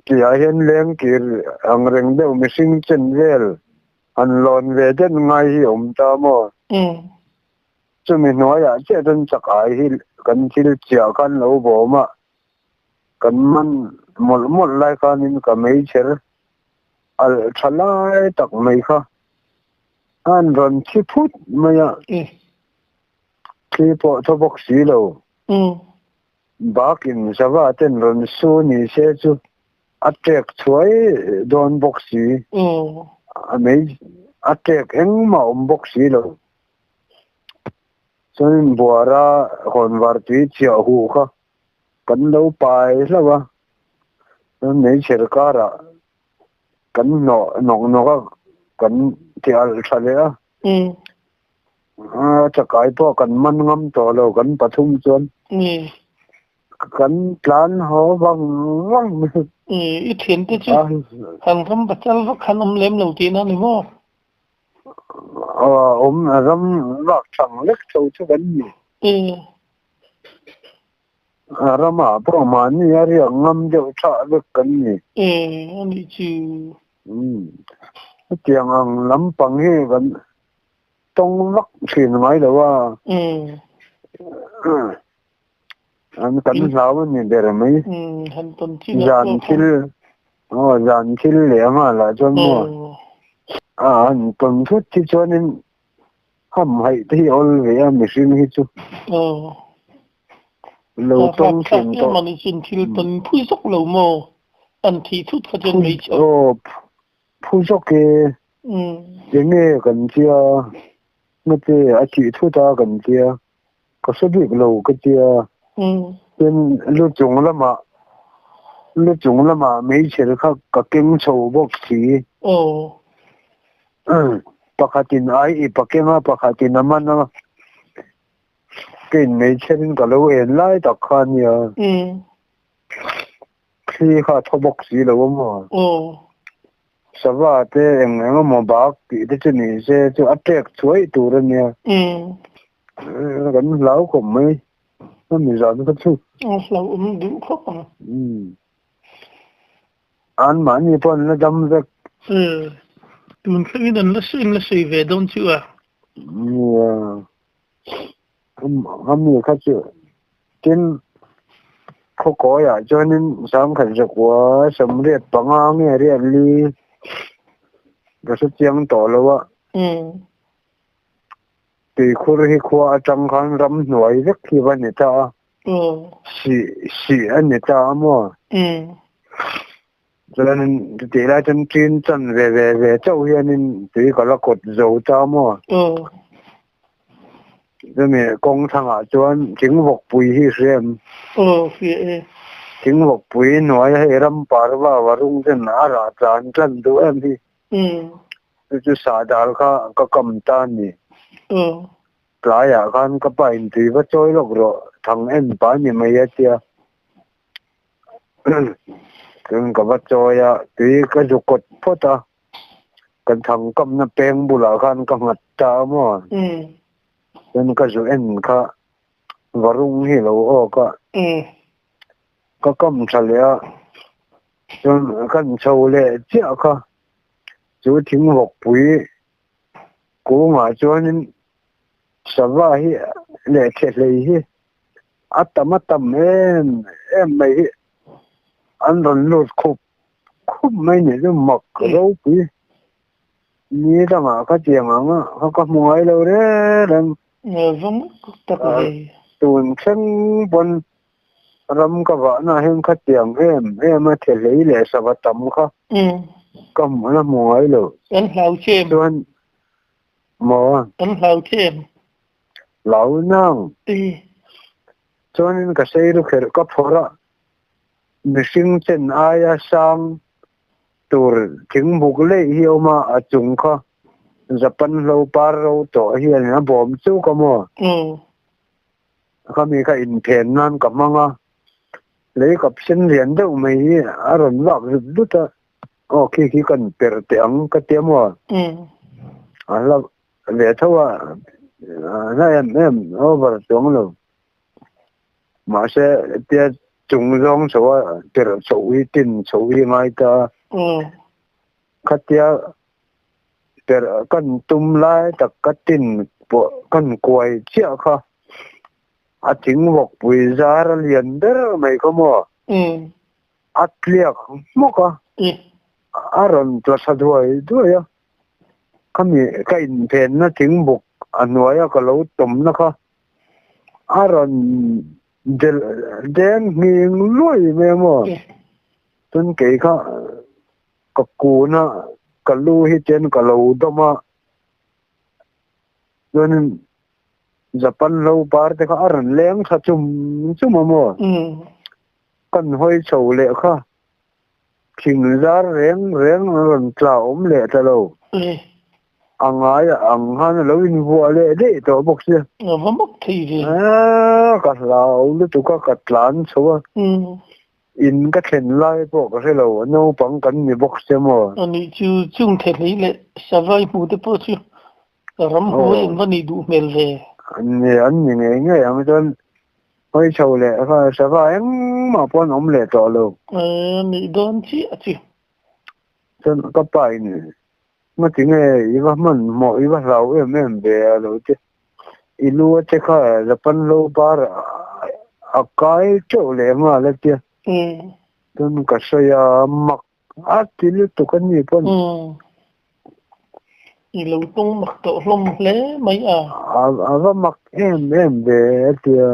Speaker 4: Tihah hian lengkir ang reng deuh mihring chen vel han lawn ve den ngai hi awm ta maw? Chumi hnuaiah chiah chuan chakai hi kan thil chiah khan lo bawm a, kan man mawlh mawlh lai khanin ka meichher alh tha lai tak mai kha an rawn thi phut mai a, thli pawh thaw bawk si lo. Bakin sava ten rawn su ni se chu a tek chhuai dawn bawk si. A mei a tek engmah awm bawk si lo. Chuanin buara hawnvar tui chiah huh kha kan lo pai hlauh a, chuan meichher karah kan hnawh nawk nawk a, kan ti alh tha leh a. A chakai pawh kan man ngam tawh lo kan pathum chuan kan tlan haw vang vang mai.
Speaker 5: I thiante chu han ram pasal vak han awm lem lo tihna ni maw?
Speaker 4: Awm ram vak thang lek tho chu kan ni. Ramah pawh mahni a riak ngam deuh thah vek kan ni.
Speaker 5: A nih chu.
Speaker 4: Hetiang ang lampang hi kan tawng vak thin ngai lo a. An kan hlau a ni ber mai. Zan thil aw zan thil leh a nghal ah chuan maw a han tawn thut hi chuanin hamhaih te hi awl ve a mihring hi chu. Lo tawng thin tawh. Aw phu zawk e. Enge kan tia ngate a thih thut a kan tia ka hre bik lo ka tia tin lu chung lamah lu chung lamah meichher kha ka keng chho bawk si pakhatin ai ip a keng a pakhatin a man a keiin meichherin ka lo en lai tak kha a nia thli kha a thaw bawk si lo a maw. Sava te eng eng emaw bak tih te chu ni se chu a tek chuai tur a nia. Kan hlau khawp mai a mi zan kha chu.
Speaker 5: A hlauhawm duh khawp ang.
Speaker 4: An mahni pawh an la dam vek.
Speaker 5: Tun thlengin an la sawi la sawi ve dawn chu a.
Speaker 4: Nia. A mi kha chu tin khawkawiah chuanin sangkhat zakua sawmriat panga nge riat li ka hre chiang tawh lo a. Tuikhur hi khua atang khan ramhnuai vek hi va ni ta a. Sih sih a ni ta a maw? Chuanin tih lai chuan ṭin chan ve ve ve chauh hianin tui ka la kawt zo ta maw? Chumi kawng thangah chuan thingvawkpui hi hria em? Thingvawkpui hnuaia hei ram parva varung ten a rah tlan tlan duh em hi. Chu chu sahdal kha ka kam ta a ni. Tlaiah khan ka pa in tui va chawi lawk rawh, thang en pa ni mai a tia. Chuan ka va chawi a, tui ka zu kawt phawt a, kan thang kamna peng bulah khan ka nghat ta a maw? Chuan ka zu en kha varung hi lo awk a, ka kam tha leh a, chuan kan chho leh chiah kha chu thingvawkpui Kungah chuanin sava hi leh thehlei hi a tam a tam em em mai hi an rawn lut khup khup mai nih chu mak ropui ni dangah ka tiang ang a ka ka hmu ngai lo reng reng. Tun thleng pawn ram ka vahna hian kha tiang em em a thehlei leh sava tam kha ka hmu la hmu ngai lo.
Speaker 5: An hlau che em?
Speaker 4: Chuan maw?
Speaker 5: An hlau che em?
Speaker 4: Hlau nang. Chuanin ka sei ru kherh ka phawrh a, mihring chen aia sang tur thingbuk leih hi a awm a, a chung kha. Japan hlo par ro tawh hian a bawm chuk a maw? Khami kha inphen nan ka hmang a, lei kap sen lian deuh mai hi a rawn vak zut zut a, aw khi khi kan per teh ang ka ti a maw? A hla ve tho a, a hla em em over chuang lo. Mahse tia chung zawng chho a per chhoh hi tin chhoh hi ngai ta a. Khatia per kan tum lai tak ka tin pawh kan kuai chiah kha a thing vawkpui zar a lian ber mai kha maw? A tliak hmawk a, a rawn tla tha duai duai a. Khami ka inphenna thingbuk a hnuaia ka lo tawmna kha a rawn delh deng nghing luai mai a maw? Chuan kei kha ka kun a, ka lu hi chuan ka lo dawm a, chuanin Japan hlo par te kha a rawn leng thla chum chum a maw? Kan hawi chho leh kha thing zar reng reng a rawn tla awm leh ta lo. A ngai ang khan a lo invuah leh daih tawh bawk sia.
Speaker 5: A va mak thei ve.
Speaker 4: Ka hlau lutuk a, ka tlan chho a. In ka thlen lai pawh ka hre lo, naupang kan ni bawk sia maw?
Speaker 5: A nih chu, chung thehlei leh savai hmu te pawh chu ramhuai in va nih duh hmel ve.
Speaker 4: Ni, an ni ngei ngei ang chuan hawi chho leh kha sava engmah pawh an awm leh tawh lo.
Speaker 5: A nih dawn chiah chu.
Speaker 4: Chuan ka pa in ngati nge i va hmanhmawh i va hlau em em ve a lo ti. I lu a che kha Japan lo bar a kai teuh leh nghal a tia. Chuan ka sawi a mak a ti lutuk a ni pawn.
Speaker 5: I lo tawng mak tawh hlawm hle mai a.
Speaker 4: A va mak em em ve a tia.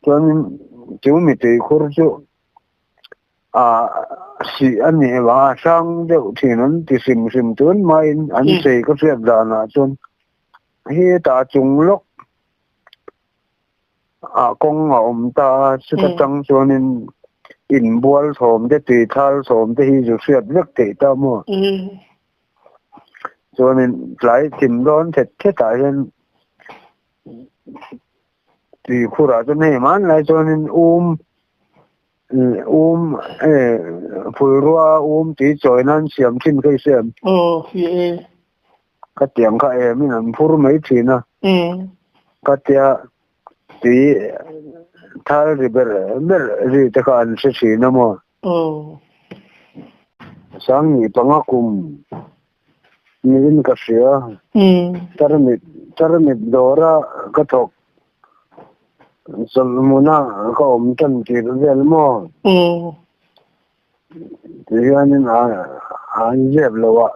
Speaker 4: Chuanin chu mitui khur chu a sih a nih vang a hrang deuh thin an ti hrim hrim tun maiin an chei ka hriat danah chuan hetah chung lawk ah kawng a awm ta a chuta tang chuanin inbual thawm te tui thal thawm te hi zu hriat vek theih ta maw chuanin tlai thim dawn thet thet ah hian tui khurah chuan hei hmanlai chuanin um Um e phulrua um tui chawi nan siam thin kha i siam.
Speaker 5: Aw hi e.
Speaker 4: Ka tiang kha em in an phur mai thin a. Ka tia tui thal ri ber ber ri te kha an hre thin a maw.
Speaker 5: Aw.
Speaker 4: Sangni panga kum niin ka hria. Tarmit tarmit dawra ka thawk Chawlhmuna ka awm tan tir vel maw? Ti hianin an zep lo a,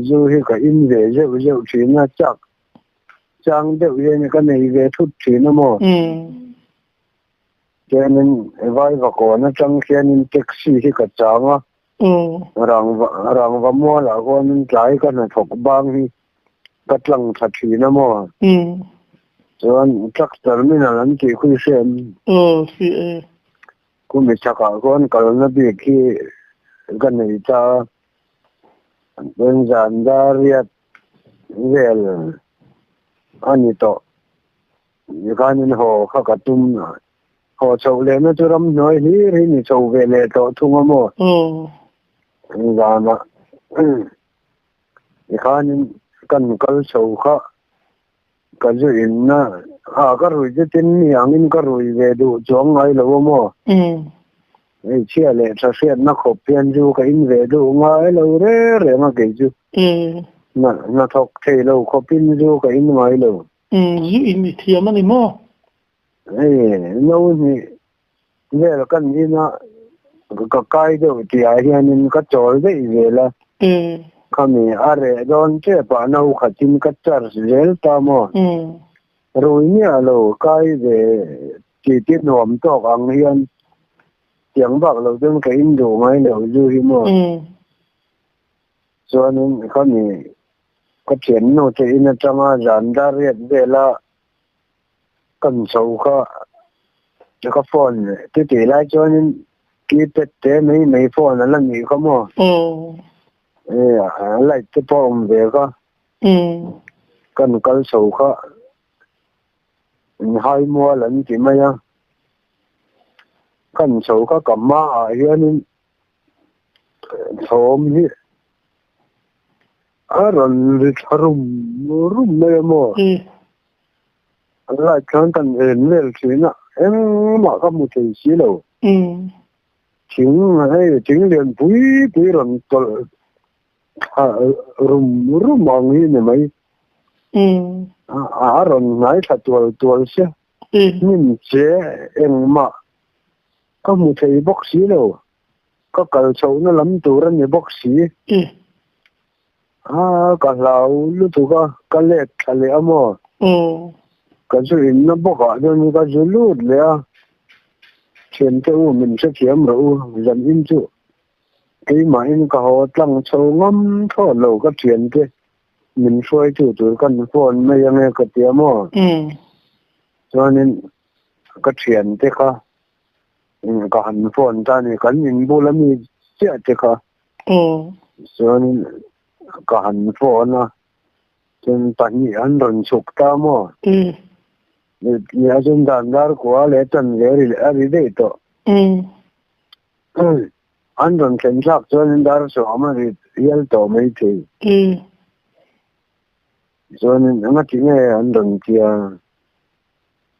Speaker 4: zu hi ka in ve zeuh zeuh thin a, chak chang deuh hian ka nei ve thut thin a maw? Chuanin Vaivakawn atang khianin taxi hi ka chang a, Rangva mualah khuanin tlai ka hnathawk bang hi ka tlang tha thin a maw? Chuan truck terminal an tih khu i hria em?
Speaker 5: Aw, hria e.
Speaker 4: Khumi chhakah khuan kalna bik hi ka nei ta a, chuan zan dar riat vel a ni tawh. Tikhanin haw kha ka tum a, haw chhoh lehna chu ramhnuai hlir hi ni chho ve leh tawh thung a maw? Zanah Tikhanin kan kal chho kha ka zu in a, a ka rui chu tin mi angin ka rui ve duh chuang ngai lo a maw? Hmeichhia leh tha hriatna khawp hian zu ka in ve duh ngai lo reng reng a kei chu. Hnathawk thei lo khawpin zu ka in ngai lo.
Speaker 5: Zu in i thiam a ni maw?
Speaker 4: Hei no hnih Vel kan ina ka kai deuh tihah hianin ka chawl daih zel a, khami a reh dawn tepah no khatin ka charge zel ta maw? Rui miah lo kai ve ti ti nuam tawk ang hian tiang bak lo chuan ka in duh ngai lo zu hi maw? Chuanin khami ka thiannu te in atanga zan dar riat vela Kan chho kha ka phone ti tih lai chuanin keypad te mai mai phone a la nih kha maw? Light te pawh a awm ve kha. Kan kal chho kha inhai mual an ti mai a. Kan chho kha ka hmaah hianin thawm hi a rawn ri tha rum rum mai a maw? An light khan kan en vel thin a, engmah ka hmu thei si lo. Thing hei thing lian pui pui rawn tawlh thla rum rum ang hi ni mai. A rawn hnai thla tual tual sia. Hnim che engmah ka hmu thei bawk si lo. Ka kal chhohna lam tur a ni bawk si. A ka hlau lutuk a, ka let thla leh a maw? Ka zu inna bawkah chuan ka zu lut leh a, Thiante u min hrethiam rawh u, zan in chu keimahin ka haw tlang chho ngam thlawt lo ka thiante min hruaitu tur kan phone mai ange ka ti a maw? Chuanin ka thiante kha ka han phone ta a ni, kan inbula mi chiah te kha. Chuanin ka han phone a, chuan pahnih an rawn chhuk ta maw? Nia chuan dan dar kua leh tan ve a ri daih tawh. An rawn thlen thlak chuanin dar sawm a ri hial tawh maithei. Chuanin engati nge an rawn tia?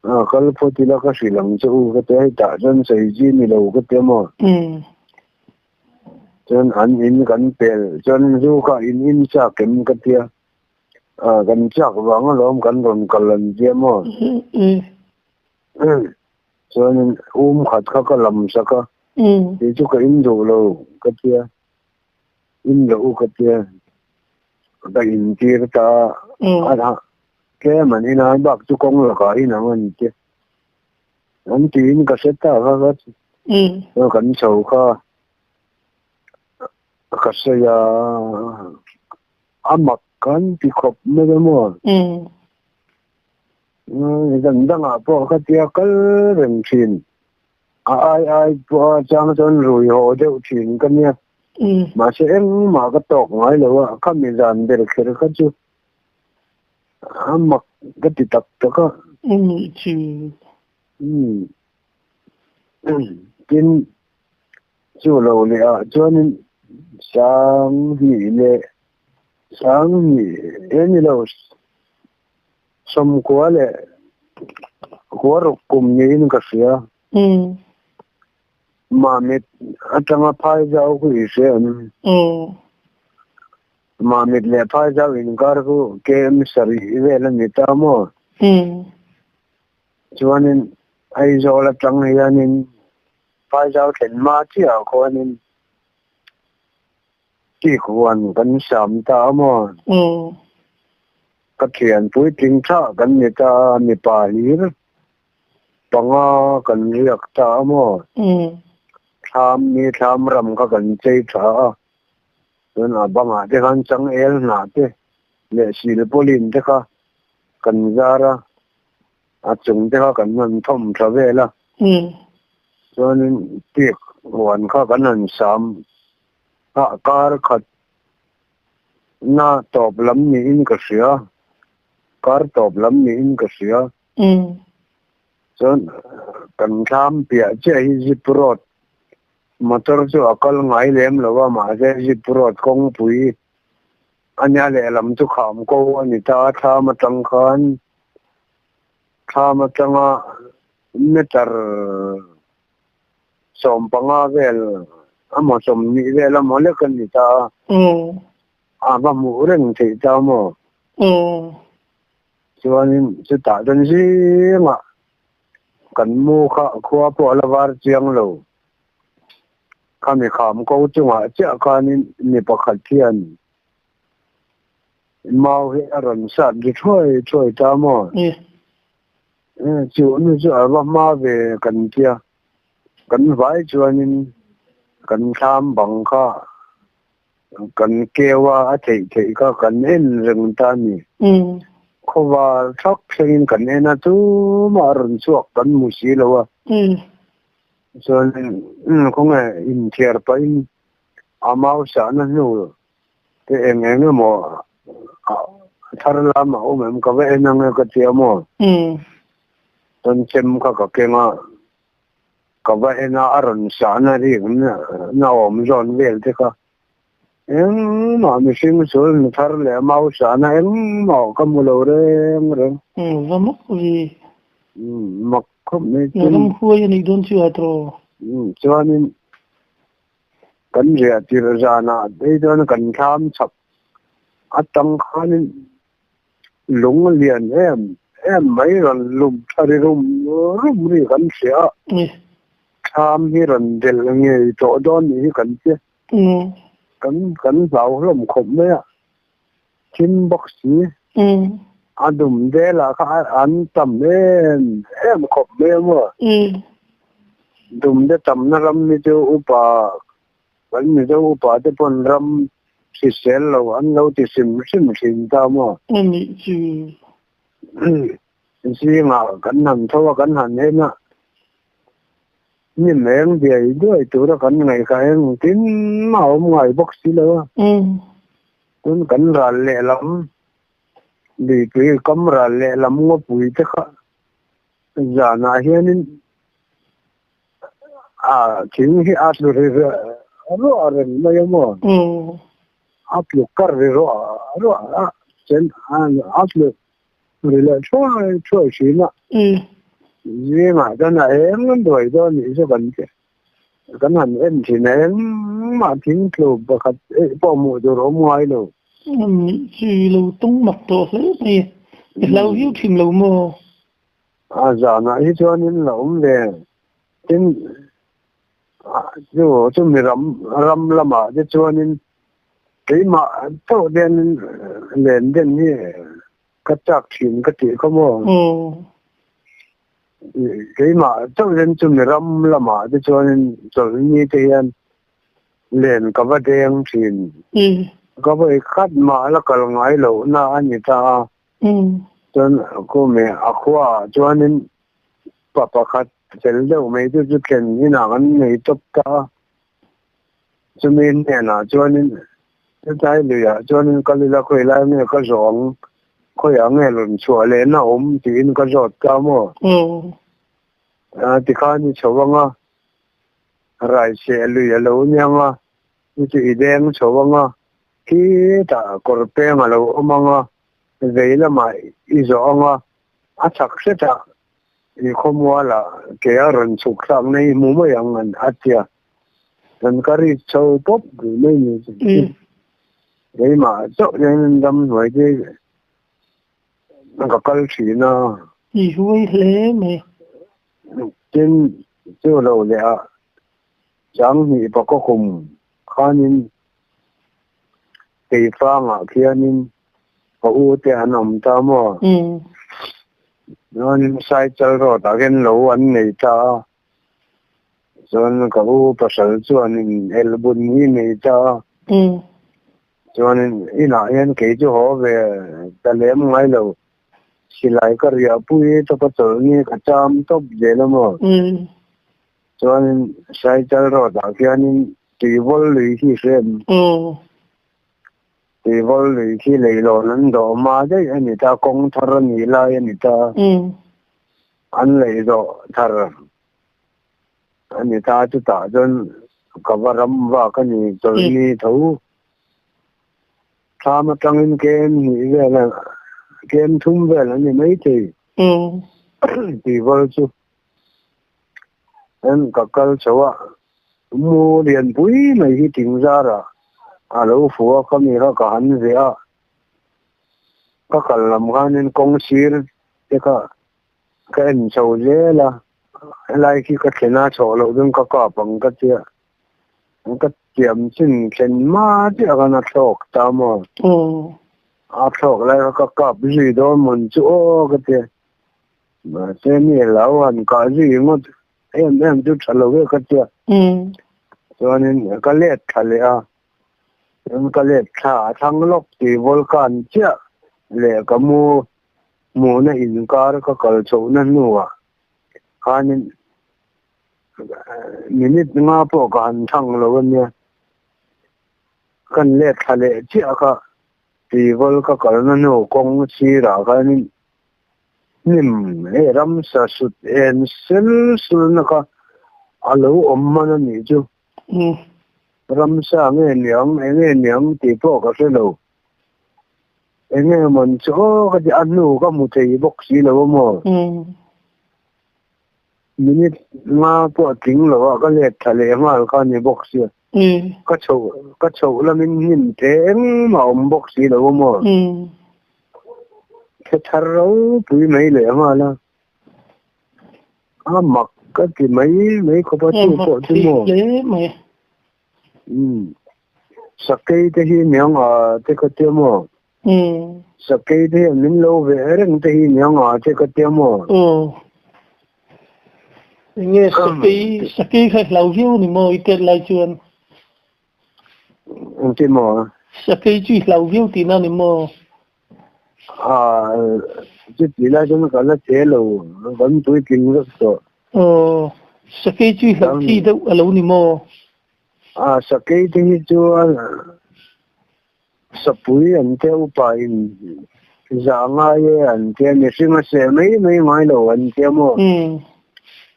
Speaker 4: A kal phawt ila ka hrilh ang che u ka tia, hetah chuan sawi chi ni lo ka tia maw? Chuan an in kan pel chuan zu kha in in chak em ka tia, a kan chak vang alawm kan rawn kal an tia maw? Chuanin um khat kha ka lam sak a, kei chu ka in duh lo ka tia, in loh u ka tia, ka intir ta a. Tlem an ina bak chu kawng lakah in ang an ti. An tiin ka hre ta kha ka kan chho kha ka sawi a, a mak kan ti khawp mai a maw. Zan dangah pawh ka tia kal reng thin. A ai ai pawh a chang chuan rui haw deuh thin ka nia. Mahse engmah ka tawk ngai lo a, khami zan ber kher kha chu A mak ka ti tak tak a.
Speaker 5: Nih chu.
Speaker 4: Umm. Tin, chu lo leh ah chuanin sang hnih leh sang hnih e ni lo sawmkua leh kua ruk kum niin ka hria.
Speaker 5: Umm.
Speaker 4: Mamit atanga phai zau khu i hria em?
Speaker 5: Umm.
Speaker 4: Mamit leh Phaizau inkar chu KM sarih vel a ni ta maw? Chuanin Aizawl atang hianin Phaizau thlen hma chiahah khuanin Teak huan kan sam ta a maw? Ka thian puitling thlah kan ni ta a, mipa hlir panga kan riak ta a maw? Thlam ni thlam ram kha kan chei tha a. Chuan a bangah te khan changel hnah te leh silpawlin te kha kan zar a, a chung te kha kan han thawm tha vel a. Chuanin teak huan kha kan han sam a, kar khat na tawp lam niin ka hria, kar tawp lam niin ka hria. Chuan kan thlam piah chiah hi zip road Motor chu a kal ngai lem lo a, mahse zip road kawngpui a nia lehlam chu kham ko a ni ta a, thlam atang khan thlam atanga meter 15 vel emaw 20 vel emaw lek a ni ta a, a va hmuh reng theih ta maw? Chuanin chutah chuan zingah Kan mu kha khua pawh a la var chiang lo. Khami kham ko chungah chiah khanin mi pakhat hian mau hi a rawn sat ri thuai thuai ta maw? Chu nu chu a va hma ve kan tia. Kan vai chuanin kan thlam bang kha kan keu a, a theih theih kha kan en reng ta a ni. Khawvar thak thlengin kan en a, tumah a rawn chhuak kan hmu si lo a. Chuanin khawnge inthiar pahin a mau sahna hnu Te eng eng emaw thar lam a awm em ka va en ang e ka ti a maw? Chuan chem kha ka keng a, ka va en a, a rawn sahna rik na awm zawn vel te kha engmah mihring sul nu thar leh mau sahna engmah ka hmu lo reng reng.
Speaker 5: Va mak ve.
Speaker 4: Mak khawp mai.
Speaker 5: Ramhuai a nih dawn chu a tawh.
Speaker 4: Chuanin Kan riah tirh zanah phei chuan kan thlam chhak atang khanin lung lian em em mai rawn lum tha ri rum rum ri kan hria a, thlam hi rawn delh ngei tawh dawn nih hi kan che. Kan kan hlau hlawm khawp mai a, thim bawk si, a dum velah kha an tam em em khawp mai a maw? Dum te tamna ram hi chu upa kan Mizo upa te pawn ram hrisel lo an lo ti hrim hrim thin ta maw?
Speaker 5: Anih chu.
Speaker 4: Zingah kan han tho a kan han en a, ni meng diai duai tura kan ngaih kha engtin a awm ngai bawk si lo a. Tun kan ral lehlam luipui kam ral lehlam ngawpui te kha Zanah hianin a thing hi a tlu ri ruah reng mai a maw? A tlu kar ri ruah ruah a, chen a tlu ri leh thuai thuai thin a. Zingah chuan a eng duai dawn nih chu kan ti. Kan han en thin a, engmah thing tlu pakhat eih pawh hmuh tur a awm ngai lo.
Speaker 5: Chi lo tawng mak tawh hle mai. I hlau viau thin lo maw?
Speaker 4: A zanah hi chuanin la awm ve. Tin, chu chumi ram ram lamah te chuanin keimah chauh hianin len den hi ka chak thin ka tih kha maw? Keimah chauh hian chumi ram lamah te chuanin chawlhni te hian len ka va deng thin. Ka vawi khat mah la kal ngai lohna a ni ta a. Chuan kumi a khuaah chuanin pa pakhat fel deuh mai chu chu thlen inah kan nei tawp ta a. Chumi hnenah chuanin chutlai luiah chuanin kal ila khawi lai nge ka zawh ang, khawiah nge rawn chhuah lehna awm tiin ka zawt ta maw? Tikhan i chho ang a, raiseh lui a lo niang a, chu chu i deng chho ang a, khitah kawr peng a lo awm ang a, vei lamah i zawh ang a, a chak hretah i khawmualah ke a rawn chhuk thlak na i hmu mai ang an a tia. Kan ka ri chho pawp duh mai ni chu. Keimah chauh hian ramhnuai te ka kal thin a.
Speaker 5: I huai hle mai.
Speaker 4: Tin, chu lo leh a Changhnih pakaw kum khanin Keifangah khianin ka u te an awm ta maw? Chuanin Saichal road ah khian lo an nei ta a, chuan ka u pasal chuanin elbun hi nei ta a, chuanin inah hian kei chu haw ve ta lem ngai lo, silai ka riahpui tawp a chawlhni ka cham tawp zel a maw? Chuanin Saichal road ah khianin Tuivawl lui khi hrem. Tuivawl lui khi leilawn an dawh hma daih a ni ta, kawng thar a nih lai a ni ta. An lei zawh thar a ni ta, chutah chuan ka va ram vak a ni, chawlhni tho thlam atangin kem hnih vel a, kem thum vel a ni maithei Tuivawl chu. An ka kal chho a, mu lianpui mai hi thingzarah a lo fu a, ka mi kha ka han ve a, ka kal lam khanin kawng sir te kha ka en chho zel a, helai khi ka thlen a chhoh loh chuan ka kap ang ka tia, ka tiam chin thlen hma chiah khan a thlawk ta maw? A thlawk lai kha ka kap zui dawn mawn chu aw ka tia. Mahse mi lo han kah zui ngawt em em chu tha lo ve ka tia. Chuanin ka let tha leh a, chuan ka let thla a thlang lawk tih volcan chiah leh ka mu hmuhna inkar ka kal chhohna hnuah khanin minute nga pawh ka han thang lo a nia. Kan let thla leh chiah kha Tuivawl ka kalna hnu kawng sirah khanin hnim hei ramsa sut en sel sulna kha a lo awm hman a nih chu. Ramsa nge niang eng nge niang tih pawh ka hre lo. Eng nge mawn chu aw ka ti a hnu ka hmu thei bawk si lo a maw. Minute nga pawh a tling lo a ka let thla leh nghal kha a ni bawk sia. Ka chhoh ka chhoh lamin hnim te engmah a awm bawk si lo a maw. Khe thar ropui mai leh nghal a. A mak ka ti mai mai khawp a chu pawh chu maw. Sakei te hi niang a te ka tia maw. Sakei te hian min lo veh reng te hi niang a che ka tia maw?
Speaker 5: Aw. Enge sakei sakei kha hlau viau ni maw i tet lai chuan?
Speaker 4: Engti maw?
Speaker 5: Sakei chu i hlau viau tihna ni maw?
Speaker 4: Aa chuti lai chuan ka la che lo, kan puitling vek tawh.
Speaker 5: Aw, sakei chu i hlauh chi deuh a lo ni maw?
Speaker 4: Aa sakei te hi chu Sapui an tia upa in zah ngai e an tia mihring a seh mai mai ngai lo an tia maw?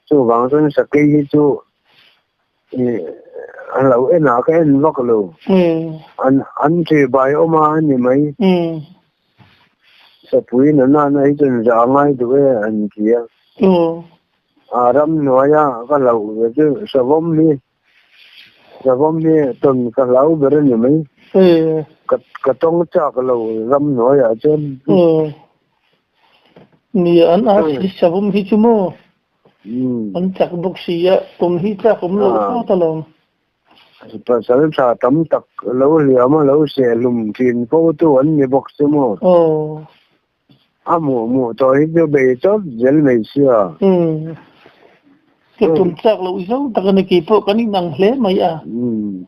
Speaker 4: Chuvang chuan sakei hi chu a lo en ah ka en vak lo. An an ṭih bai awm a a ni mai. Sapui na nana hi chuan zah ngai duh e an tia. A ramhnuaia ka hlauh ve chu savawm hi. Savawm hi tawn ka hlau ber a ni mai. Ka ka tawng chak lo ram hnuaiah chuan.
Speaker 5: Nia an a si savawm hi chu maw? An chak bawk si a, tawn hi chak awm loh thlawt alawm.
Speaker 4: Pasal tha tam tak lo hliam a lo sehhlum thin fo tu an ni bawk si maw? A hmuh hmuh tawh hi chu bei chawp zel mai sia.
Speaker 5: Umm. Ka tum chak loh zo tak a ni kei pawh kan inang hle mai a.
Speaker 4: Umm.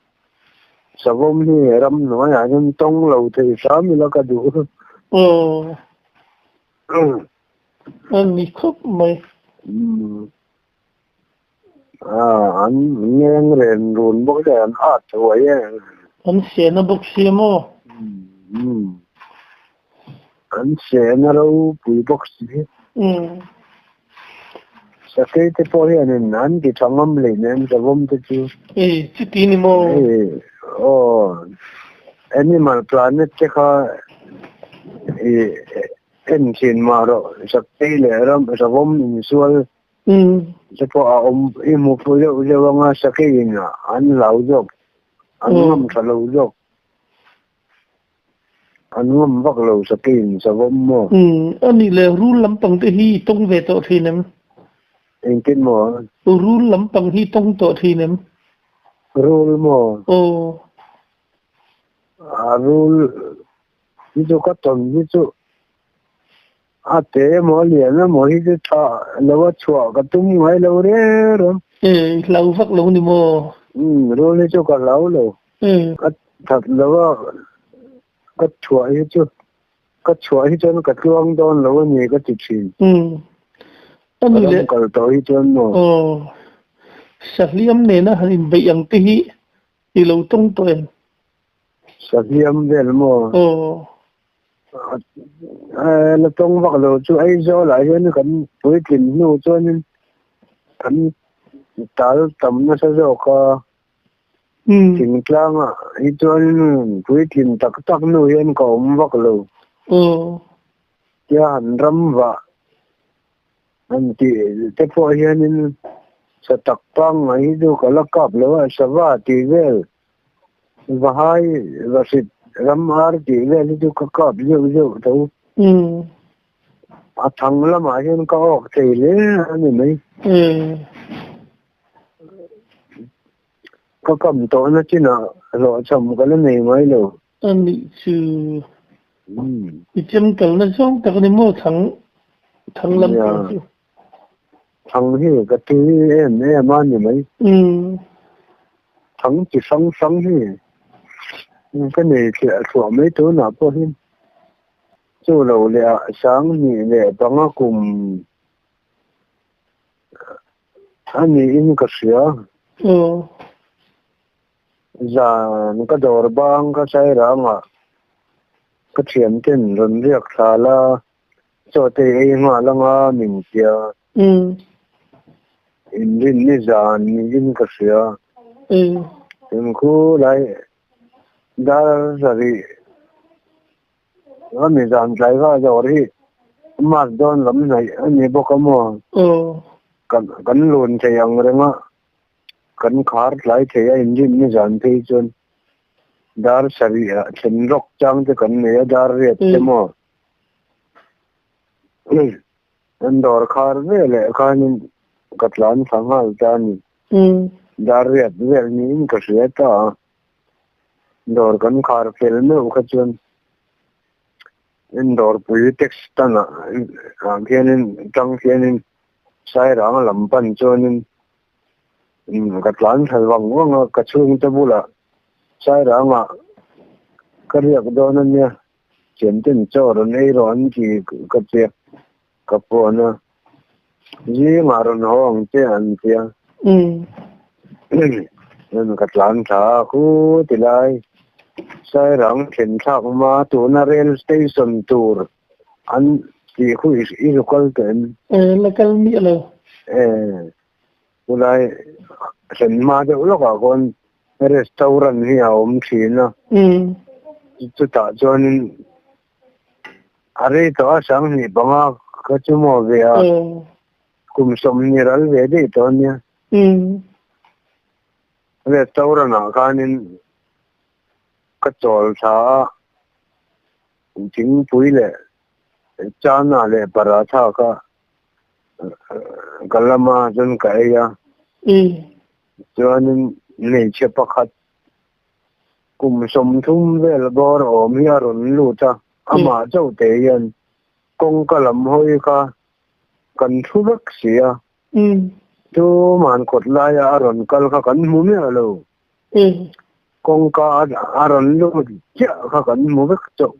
Speaker 4: Savawm hi ram hnuaiah hian tawng lo thei hram ila ka duh.
Speaker 5: Aw. A ni khawp mai.
Speaker 4: Umm. Aa an ngeng ren run bawk sia an at huai e.
Speaker 5: An sehna bawk sia maw?
Speaker 4: Umm. An sehna ropui bawk si.
Speaker 5: Umm.
Speaker 4: Sakei te pawh hianin an ti tha ngam leh nen savawm te chu.
Speaker 5: Ei chuti ni maw?
Speaker 4: Ei aw Animal Planet te kha i en thin mah rawh sakei leh ram savawm insual Te pawh a awm i hmu fu deuh deuh anga sakeiin an hlau zawk, an ngam tha lo zawk, an ngam vak lo sakeiin savawm maw?
Speaker 5: A nih leh rul lampang te hi i tawng ve tawh thin em?
Speaker 4: Engtin maw?
Speaker 5: Rul lampang hi i tawng tawh thin em?
Speaker 4: Rul maw?
Speaker 5: Aw.
Speaker 4: A rul hi chu ka tawn hi chu A te emaw a lian emaw hi chu tha lo a chhuah ka tum ngai lo reng reng.
Speaker 5: E, i hlau vak lo ni maw?
Speaker 4: Umm, rul hi chu ka hlau lo. Ka that lo a, ka chhuah hi chu, ka chhuah hi chuan ka tluang dawn lo a ni ka ti thin.
Speaker 5: Umm, a ni le.
Speaker 4: Ka ram kal tawh hi chuan maw?
Speaker 5: Aw, sahliam nena han inbeih ang te hi i lo tawng tawh em?
Speaker 4: Sahliam vel maw?
Speaker 5: Aw.
Speaker 4: La tawng vak lo chu Aizawl ah hian kan puitlin hnu chuanin kan tal tam nasa zawk a, thingtlang ah hi chuanin puitlin tak tak hnu hian ka awm vak lo. Tia han ram vah han tih te pawh hianin sa tak pangngai hi chu ka la kap lo a, sava tih vel Vahai vahrit ram ar tih vel hi chu ka kap zeuh zeuh tho. A thang lamah hian ka awk thei hle a ni mai. Ka kam tawhna chinah hlawhchham ka la nei ngai lo.
Speaker 5: A nih chu i chem kalna zawng tak a ni maw thang thang lam pang chu.
Speaker 4: Thang hi ka tui em em a ni mai. Thang chi hrang hrang hi ka nei thliah thluah mai tunah pawh hi chu lo leh ah sang hnih leh panga kum a niin ka hria. Zan ka dawr bang ka sai rangah ka thianten rawn riak thla la, chaw te ei nghal anga min tia. Inrin ni zan niin ka hria. Fimkhur lai dar sarih a mi zan tlai va dawr hi March dawn lam hnaih a ni bawk a maw? Kan lun thei ang reng a, kan khar tlai thei a inrin ni zan phei chuan dar sarih ah thlen rawk chang te kan nei a, dar riat te maw? An dawr khar veleh khanin ka tlan thla nghal ta a ni. Dar riat vel niin ka hria ta a. Dawr kan khar fel meuh kha chuan in dawrpui taxi stand ah ah khianin tang khianin Sairang lam pan chuanin ka tlan thla vang vang a, ka chhungte bulah Sairangah ka riak dawn a nia. Thianten chaw rawn ei rawh an ti ka tia, ka phone a, zingah rawn haw ang che an tia. Chuan ka tlan thla a, khu ti lai Sairang thlen thlak hma tuna rail station tur an tih khu i zu kal tawh em?
Speaker 5: E, la kal miah lo.
Speaker 4: E, chulai thlen hma deuh lawkah khawn Restaurant hi a awm thin a, chutah chuanin a rei tawh a, 25 ka chu maw ve a, kum 20 ral ve daih tawh a nia. Restaurant ah khanin ka chawl tha a, thingpui leh chana leh paratha kha ka lam a, chuan ka ei a. Chuanin hmeichhe pakhat kum 30 vel bawr awm hi a rawn lut a, amah chauh te hian kawngka lam hawi kha kan thu vek si a, tuman kawt laia a rawn kal kha kan hmu miah lo. Kawngka a rawn lut chiah kha kan hmu vek chauh.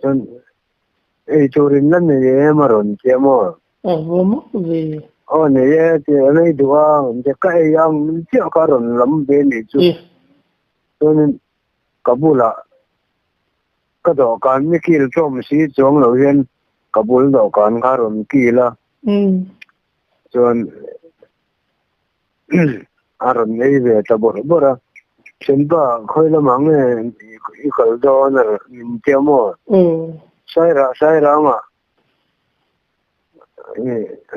Speaker 4: Chuan ei turin la nei em a rawn ti a maw?
Speaker 5: A va mak ve.
Speaker 4: Aw nei e ti a nei duh a, te ka ei ang chiah kha rawn lam ve nih chu. Chuanin ka bulah ka dawhkan ni kil tlawm si chuang lo hian ka bul dawhkan kha rawn kil a. Chuan a rawn ei ve ta bawrh bawrh a. Thianpa khawi lamah nge i kal dawn a min tia maw? Sairah Sairangah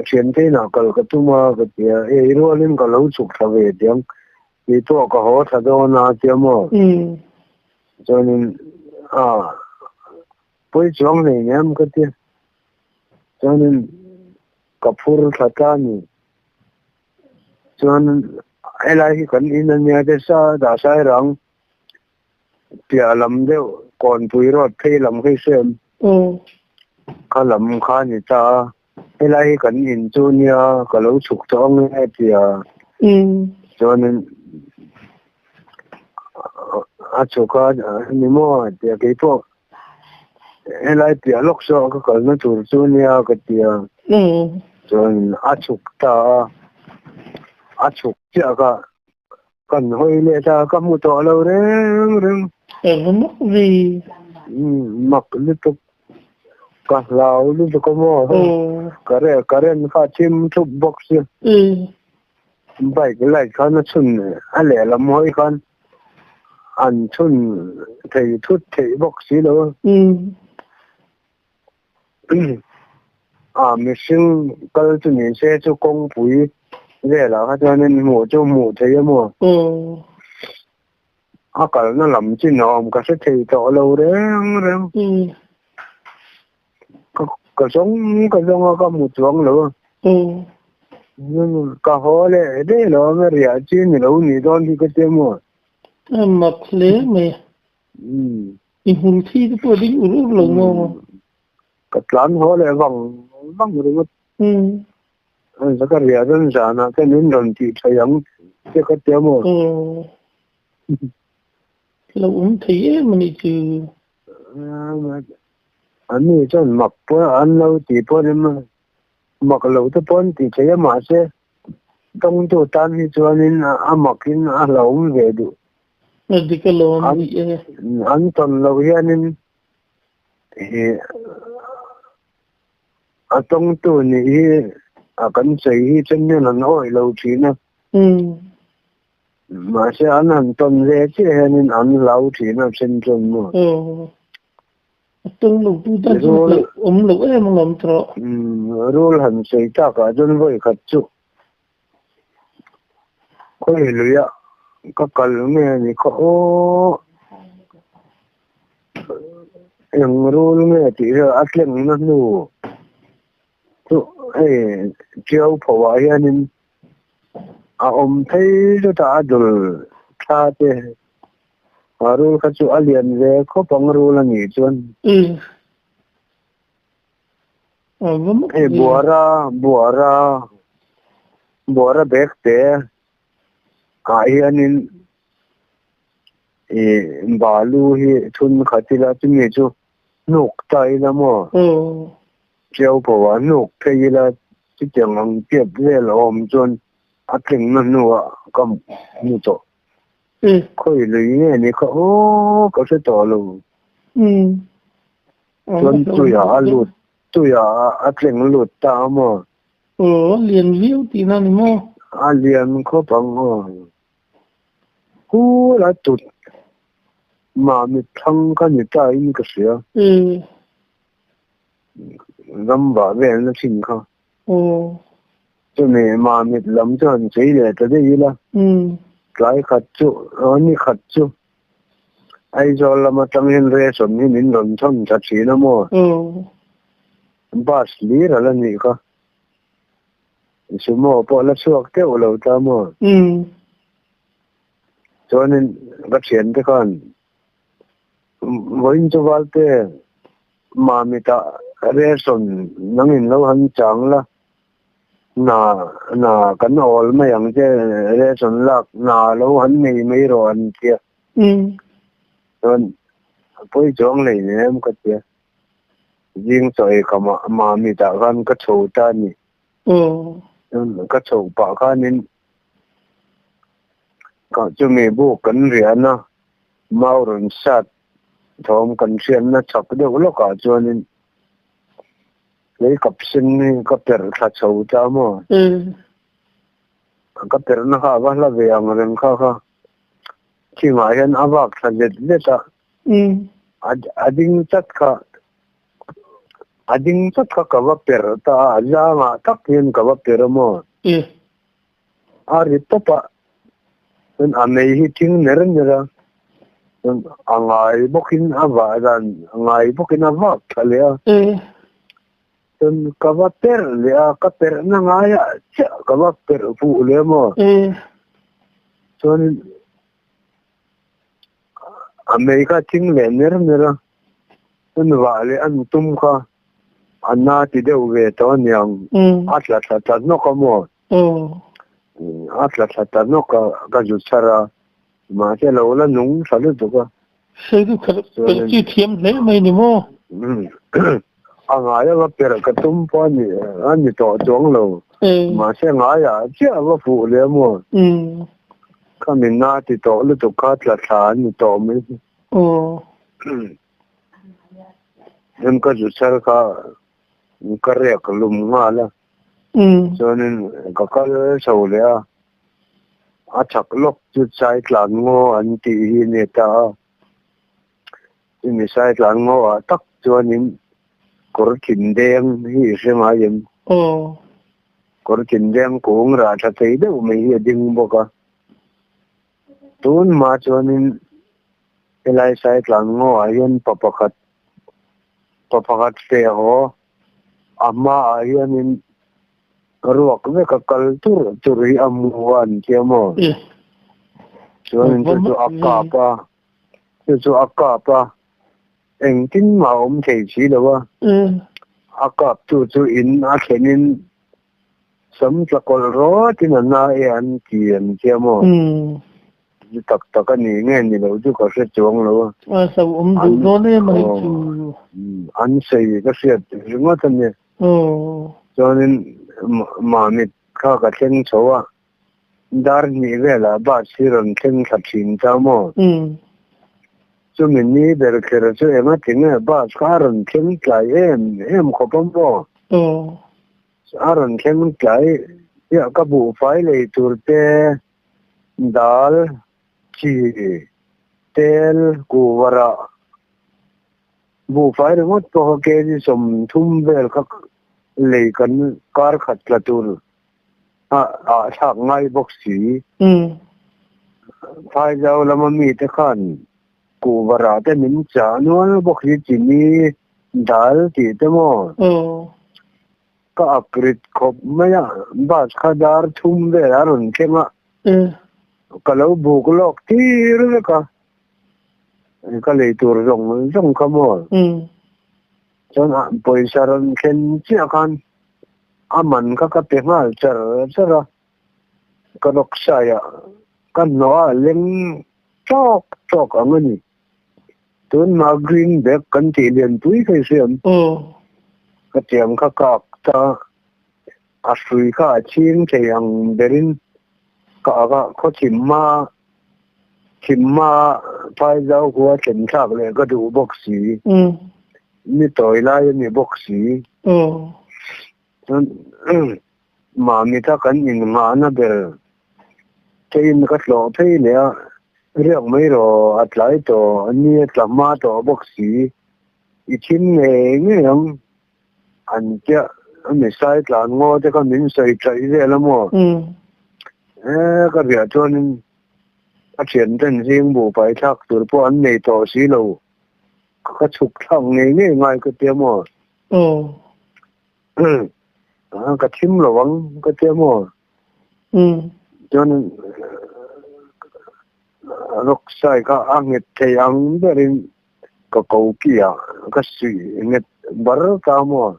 Speaker 4: Thiante inah kal ka tum a ka ti a, ei rualin ka lo chhuk thla ve tiang, kei pawh ka haw thla dawn a tia maw? Chuanin a pawi chuang hlei nem ka ti a, chuanin ka phur thla ta a ni. Chuan helai hi kan in a nia te sa dah sairang Piah lam deuh Kawnpui road phei lam khi hriam kha lam kha a ni ta a, helai hi kan in chu nia ka lo chhuk tawh ang e tia chuanin a chhuk a ni maw tia keipawh helai piah lawk saw ka kalna tur chu nia ka tia chuan a chhuk ta a, a chhuk chiah kha. Kan hawi leh ta, ka hmu tawh lo reng reng.
Speaker 5: Eng mak ve.
Speaker 4: Umm mak lutuk. Ka hlau lutuk a maw. Current kha a thim thup bawk si. Bike light khan a chhun a lehlam hawi khan an chhun thei thut theih bawk si lo. A mihring kal chu ni se chu kawngpui velah kha chuanin hmuh chu hmuh theih a maw? A kalna lam chin a awm ka hre thei tawh lo reng reng. Ka zawng ka zawng a ka hmu chuang lo a. Ka haw leh daih lo a riah chi ni lo nih dawn hi ka tia maw?
Speaker 5: A mak hle mai. I hmul thi te pawh a ding ur ur lo maw?
Speaker 4: Ka tlan haw leh vang vang ringawt. Ka riah dawn zanah te min rawn tih thei ang che ka tia maw?
Speaker 5: Lo awm thei em a nih chu.
Speaker 4: An ni chuan mak pawh an lo tih pawh ni mak lo te pawh an tih thei a mahse tawngtu tan hi chuanin a makin a hlauhawm ve duh.
Speaker 5: A dik alawm
Speaker 4: An
Speaker 5: ni e.
Speaker 4: An tawn loh hianin ih a tawngtu nih hi a kan sawi hi chuan hian an awih lo thin a. Mahse an han tawn ve chiah hianin an hlau thin a then chuan maw.
Speaker 5: Aw. A tawng lo tu tan chuan hlauh awm loh em alawm tawh.
Speaker 4: Rul han sawi takah chuan vawi khat chu Khawi luia ka kal nge ni kha aw eng rul nge tih hi a tleng na hnu chu hei tiau pho ah hianin a awm phei chutah a dul thla te a rul kha chu a lian ve khawp ang rul a nih chuan. Hei buara buara buara bag te ah hianin ih balu hi thun khat ila chumi chu hnuk ta ila maw chiau pawh ah hnuk phei ila chutiang ang piap vel a awm chuan a tling na hnuah ka hmu tawh. Khawi lui nge ni kha aw ka hre tawh lo. Chuan tuiah a lut, tuiah a tleng lut ta a maw?
Speaker 5: Aw, a lian viau tihna a ni maw?
Speaker 4: A lian khawp ang aw. Kul a tut mah mit thlang ka ni ta in ka hria. Ram vah velna thin kha.
Speaker 5: Aw.
Speaker 4: Chumi mamit lam chu han chei leh ta daih ila. Tlai khat chu, ni khat chu Aizawl lam atang hian ration hi min rawn thawn tha thin a maw? Bus hlir a la nih kha. Sumo pawh la chhuak teuh lo ta maw? Chuanin ka thiante khan vawiin chu Valte Mamitah ration nangin lo han chang la, na na kan awl mai ang che ration lak na lo han nei mai rawh an tia. Chuan pawi chuang hlei nem ka tia. Zing chaw ei khamah Mamitah khan ka chho ta a ni. Chuan ka chhoh pah khanin chumi buk kan riahna mau rawn sat thawm kan hriatna chak deuh lawkah chuanin lei kap sen hi ka perh thla chho ta maw? Ka perhna kha a va hla ve ang reng kha kha thingah hian a vak thla zet zet a, a ding chat kha a ding chat kha ka va perh ta a, a zangah tak hian ka va perh a maw? A ri tawp a, chuan a mei hi thing ner ner a, chuan a ngai bawkin a vah dan a ngai bawkin a vak tha leh a, chuan ka va perh leh a, ka perhna ngaiah chiah ka va perh fuh leh a maw, chuan a mei kha thing leh ner ner a, chuan vah leh a tum kha a na ti deuh ve tawh aniang, a tla thla ta hnawk a maw. A tla thla ta hnawk a, ka zu chhar a, mahse lo la nung tha lutuk a.
Speaker 5: Seidu kha perh chi thiam hle mai ni maw?
Speaker 4: A ngai anga perh ka tum pawh a ni a ni tawh chuang lo. Mahse ngaiah chiah a va fuh leh a maw? Kha min na ti tawh lutuk kha tla thla a ni tawh mai. Em ka zu chhar kha ka rek lum nghal a. Chuanin ka kal chho leh a, a chak lawk chu Saitlan ngaw an tih hi a ni ta a. Chumi Saitlan ngaw ah tak chuanin kawr thin deng hi i hre ngai em? Kawr thin deng kung rah tha thei deuh mai hi a ding bawk a. Tun hma chuanin helai Saitlan ngaw ah hian pa pakhat pa pakhat feh haw A hmaah hianin ruak vek a kal tur tur hi a mu a an tia maw? Chuanin chu chu a kap a, chu chu a kap a, engtin mah a awm thei si lo a. A kap tu chu in a thlenin sam tla kawlh rawtin a na e an ti an tia maw? Zu tak tak a ni nge ni lo chu ka hre chuang lo
Speaker 5: a. A hlo awm duh dawn em a nih chu.
Speaker 4: An sawi ka hriat ringawt a ni. Chuanin mamit kha ka thleng chho a. Dar hnih velah bus hi rawn thleng thla thin ta maw? Chumi ni ber kher chu enga tinge bus kha a rawn thleng tlai em em khawp a maw? A rawn thleng tlai chiah ka buhfai lei tur te dal, chi, tel, kuvarah buhfai ringawt pawh kha kg 30 vel kha lei kan kar khat tla tur a thlak ngai bawk si. Phaizau lama mite khan kuhvarah te min chah nual bawk hi chini dal tih te maw? Ka ak rit khawp mai a, bus kha dar thum vel a rawn thleng a, ka lo buk lawk tir vek a, ka lei tur zawng zawng kha maw? Chuan pawisa rawn thlen chiah khan a man kha ka pe nghal char char a, ka rawksaiah ka hnawh a leng tawk tawk ang a ni. Tunhma green bag kan tih lianpui kha i hriam? Ka tiang kha kak ta, a hrui kha a chhing thei ang berin ka ak a, khaw thim hma thim hma phaizau khua thlen thlak leh ka duh bawk si. Ni tawi lai a ni bawk si. Chuan Mamita kan innghahna ber tein ka tlawh phei leh a, riak mai rawh a tlai tawh, ni a tla hma tawh bawk si. I thim ngei ngei ang an tia a mi sai tlan ngaw te kha min sawi ṭaih vel a maw? E ka riah chuanin a thianten zing buh pai thlak tur pawh an nei tawh si lo, ka chhuk thlak ngei ngei ngai ka tia maw? Ka thim lo ang ka tia maw? Chuan rock sai kha a nghet thei ang berin ka ko ki ah ka suih nghet bar ta maw?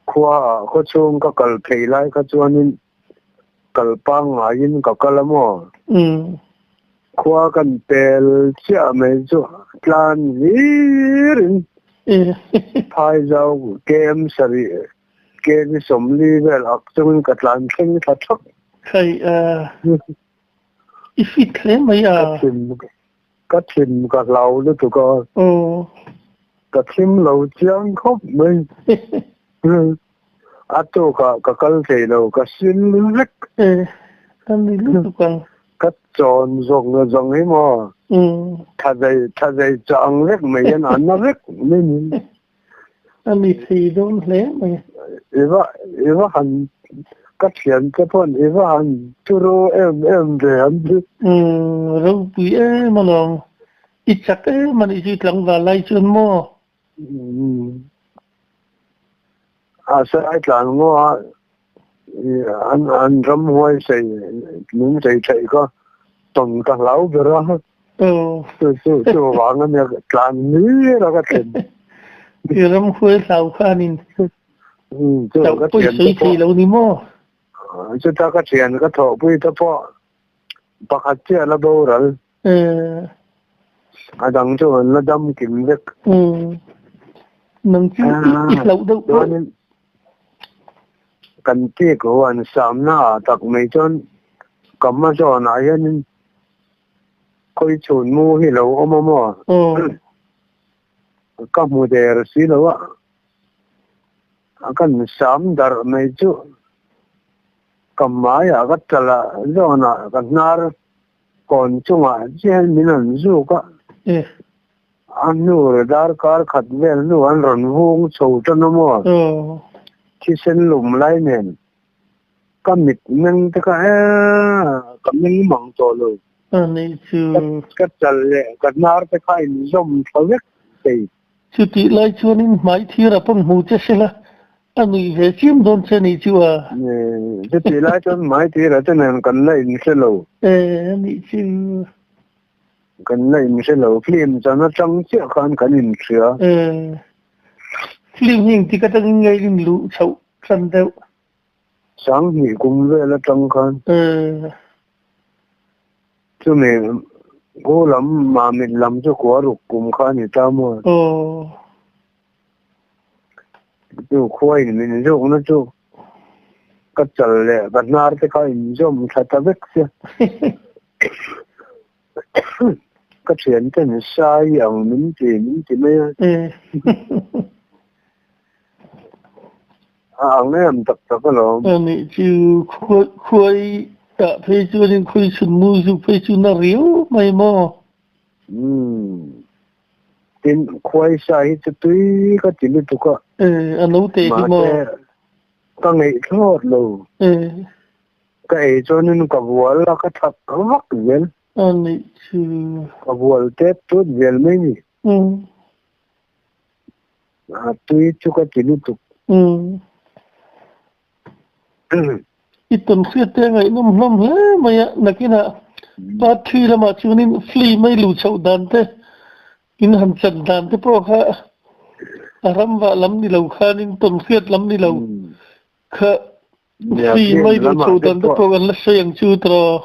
Speaker 4: Khua ah khaw chhung ka kal thei lai kha chuanin kal pangngaiin ka kal a maw? Khua kan pel chiah mai chu tlan hlirin Phaizau KM sarih KG 40 vel ak chungin ka tlan thleng thla thak.
Speaker 5: Khai a, i fit hle mai a.
Speaker 4: Ka thim ka thim ka hlau lutuk a. Ka thim lo chiang khawp mai. A tukah ka kal thei lo, ka sil vek.
Speaker 5: E, a ni lutuk ang.
Speaker 4: Ka chawn zawng zawng hi maw? Tha zei tha zei chang vek mai hian a na vek mai ni.
Speaker 5: A ni thei dawn hle mai.
Speaker 4: I va i va han ka thian te pawn i va han turu em em ve an ti.
Speaker 5: Ropui em alawm. I chak em a nih chu i tlangval lai chuan maw?
Speaker 4: A sai tlan ngaw a, an an ramhuai sei min sei theih kha tawn ka hlau ber a. Chu chu chu vang a nia tlan hlir a ka thlen.
Speaker 5: I ramhuai hlau khanin hlauh pawi sawi thei lo ni maw?
Speaker 4: Chuta ka thian ka thawhpui te pawh pakhat chiah la boral. A dang chu an la dam kim vek.
Speaker 5: Nang chu i hlauh deuh pawh.
Speaker 4: Chuanin kan tik huan samna ah tak mai chuan ka hma zawnah hianin khawi chhun mu hi lo awm a maw? Ka hmu der si lo a, kan sam darh mai chu ka hmaiah ka chalah zawnah ka hnar Kawn chungah chian min rawn zuk a, a hnu darkar khat vel hnu an rawn vung chho tan a maw? Thisen lum lai nen ka mit meng te kha e ka meng mang tawh lo. Ka chal leh ka hnar te kha inzawm tha vek thei.
Speaker 5: Chutih lai chuanin hmai thir a pawn hmu che sela, a nuih ve chiam dawn che ni chu a.
Speaker 4: Chutih lai chuan hmai thir a te nen kan la inhre lo.
Speaker 5: E, a nih chu.
Speaker 4: Kan la inhre lo, film chan atang chiah khan kan inhria.
Speaker 5: E, film hi engtik atangin nge in luh chhoh tan deuh?
Speaker 4: 2000 kum vel atang khan.
Speaker 5: E.
Speaker 4: Chumi Pu lam Mamit lam chu khua ruk kum kha a ni ta maw?
Speaker 5: Aw.
Speaker 4: Chu khua in min zawkna chu Ka chal leh ka hnar te kha inzawm tha ta vek sia. Ka thian ten sai ang min ti min ti mai a. A ang em tak tak alawm.
Speaker 5: Anih chu khuai ah phei chuanin khawi chhun mu zuk phei chu na riau mai maw?
Speaker 4: Umm. Tin, khuai sa hi chu tui ka ti lutuk a.
Speaker 5: A naute hi maw?
Speaker 4: Mahse Ka ngeih thlawt lo. Ka ei chuanin ka vual a, ka thak vak zel.
Speaker 5: A nih chu.
Speaker 4: Ka vual tep tut zel mai ni. A tui chu ka ti lutuk.
Speaker 5: I tawnhriat te a ngaihnawm hlawm hle mai a, nakinah part three lamah chuanin film a i luh chhoh dan te In han chan dan te pawh kha a ram vah lam ni lo khanin tawnhriat lam ni lo kha free mai luh chho dan te pawh kan la sawi ang chu tiraw.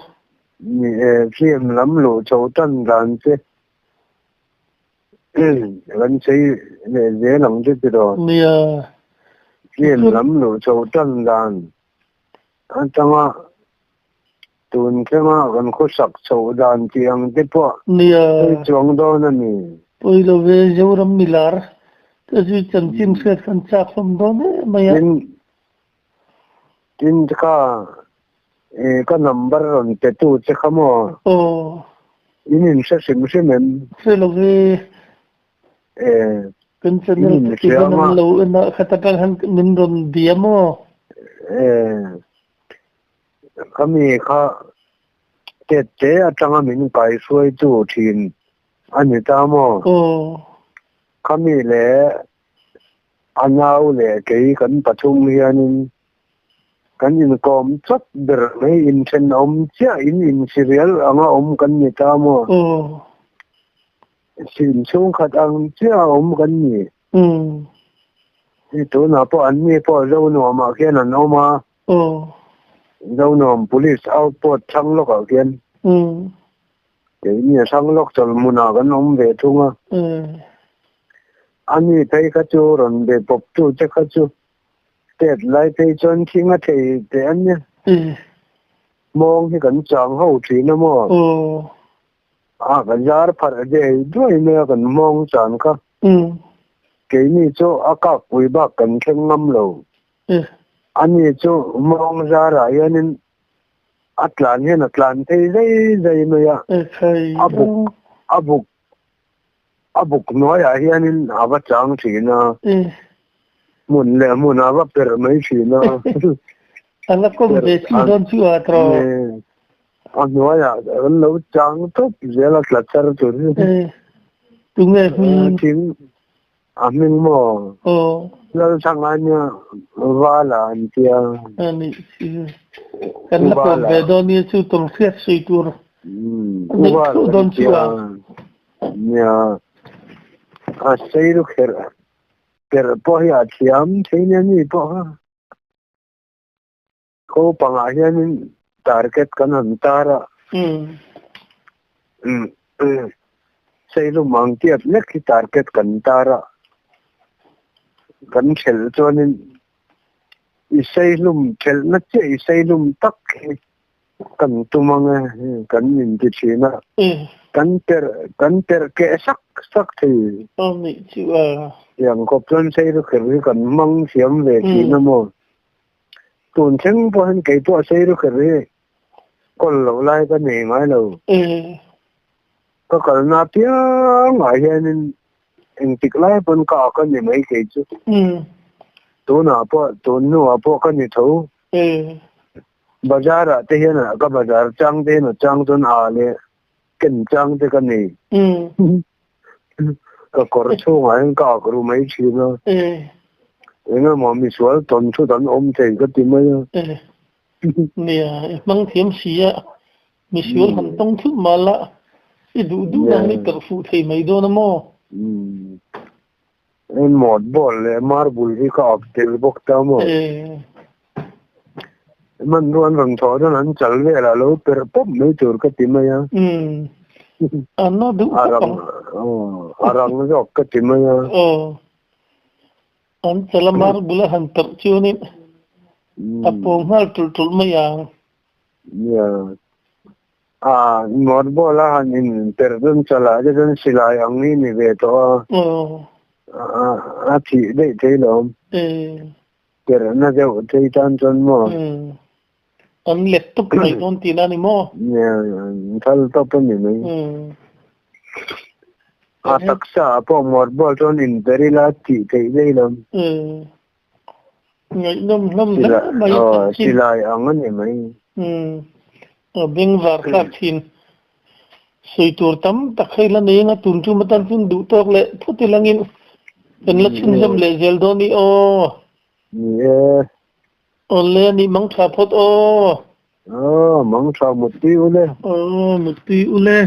Speaker 4: Ni e, film lam luh chho tan dan te kan sawi leh zel ang chu tiraw.
Speaker 5: Nia.
Speaker 4: Film lam luh chho tan dan atanga Tun thlengah kan khawsak chhoh dan tih ang te pawh sawi chuang dawn a ni.
Speaker 5: Pawi lo ve, Zoram milar te chu chanchin hriat kan chak hlawm dawn em mai a.
Speaker 4: Tin, tin kha ka number rawn pe tu che kha maw?
Speaker 5: Aw.
Speaker 4: In inhre hrim hrim em?
Speaker 5: Hre lo ve.
Speaker 4: Eh,
Speaker 5: Kan channel te chu hian an lo en a, khata tang khan min rawn bia maw?
Speaker 4: Eh. Ka mi kha tet te atanga min kaihruaitu thin a ni ta maw? Ka mi leh a nau leh kei kan pathum hianin kan inkawm chawt ber mai, inthenawm chiah in insirial anga awm kan ni ta maw? Sin chhungkhat ang chiah a awm kan ni. Hei tunah pawh an ni pawh Zonuamah khian an awm a. Zonuam Police Outpost thlang lawkah khian keini a thlang lawk chawlhmunah kan awm ve thung a. A ni phei kha chu rawn be pawptu che kha chu state lai phei chuan thing a thei teh a nia. Mawng hi kan chang ho thin a maw? A ka zar pharh ve duai mai a kan hmawng chan kha. Keini chu a kakpui bak kan thleng ngam lo. Ani chu hmawng zarah hianin a tlan hian a tlan phei zai zai mai a. A buk a buk a buk hnuaiah hianin a va chang thin a. Hmun leh hmun a va perh mai thin a.
Speaker 5: A la kawm ve chu dawn chu a tawh.
Speaker 4: A hnuaiah kan lo chang tawp zel a tla char tur hi.
Speaker 5: Tunge hming?
Speaker 4: Thing a hming maw?
Speaker 5: Aw.
Speaker 4: Lalthanga nia Vala an tia.
Speaker 5: A nih chu. Kan la kawm ve dawn nia chu tawnhriat sawi tur a neih theuh dawn chu a.
Speaker 4: Nia a sei lu kherh perh pawh hi a thiam thei nia ni pawh kha. Khaw pangah hianin target kan han tar a, Seilum ang tiat lek hi target kan tar a, kan thelh chuanin i Seilum thelhna chiah i Seilum tak hi kan tum ang e kan inti thin a, kan perh kan perh keh sak sak thei. Tiang khawp chuan Seilu kher hi kan hmang thiam ve thin a maw? Tun thleng pawh hian kei pawh seiru kher hi kawl loh lai ka nei ngai lo. Ka kalna apiangah hianin engtik lai pawn ka ak a ni mai kei chu. Tunah pawh tun hnuah pawh ka ni tho. Bazar-ah te hian ka bazar chang te hian a chang chuan a leh ken chang te ka nei. Ka kawr chhungah hian ka ak ru mai thin a. Eng emaw misual tawn thut an awm thei ka ti mai a.
Speaker 5: Nia, i hmang thiam si a, misual han tawng thut mal a, i duh duh nang i perh fuh thei mai dawn a maw?
Speaker 4: Hei mawt ball leh marble hi ka ak tel bawk ta maw? Hmanrua an rawn thawh dawn an chal velah lo perh pawp mai tur ka ti mai a.
Speaker 5: An la duh khawp ang.
Speaker 4: A rang zawk ka ti mai a.
Speaker 5: An chal a marble a han perh chuanin. A pawng nghal tulh tulh mai ang.
Speaker 4: Nia. A morbol a han in perh dawn chalah te chuan silai ang hi ni ve tawh a. A thih daih thei lo. Perhna deuh thei tan chuan maw?
Speaker 5: An let tawp mai dawn tihna a ni maw?
Speaker 4: Nia, an thal tawp a ni mai. A taksa ah pawh morbol chuan in perh ila thih theih daih lo.
Speaker 5: Ngaihnawm hlawm hle mai a chanchin.
Speaker 4: Silai ang a ni mai.
Speaker 5: A bengvar thlak thin. Sawi tur tam tak hei la nei anga tun tum atan chuan duh tawk leh phut ilangin kan la chhunzawm leh zel dawn i aw.
Speaker 4: Ni e.
Speaker 5: Awle a nih mang tha phawt aw.
Speaker 4: Aw mang tha muttui ule.
Speaker 5: Aw muttui ule.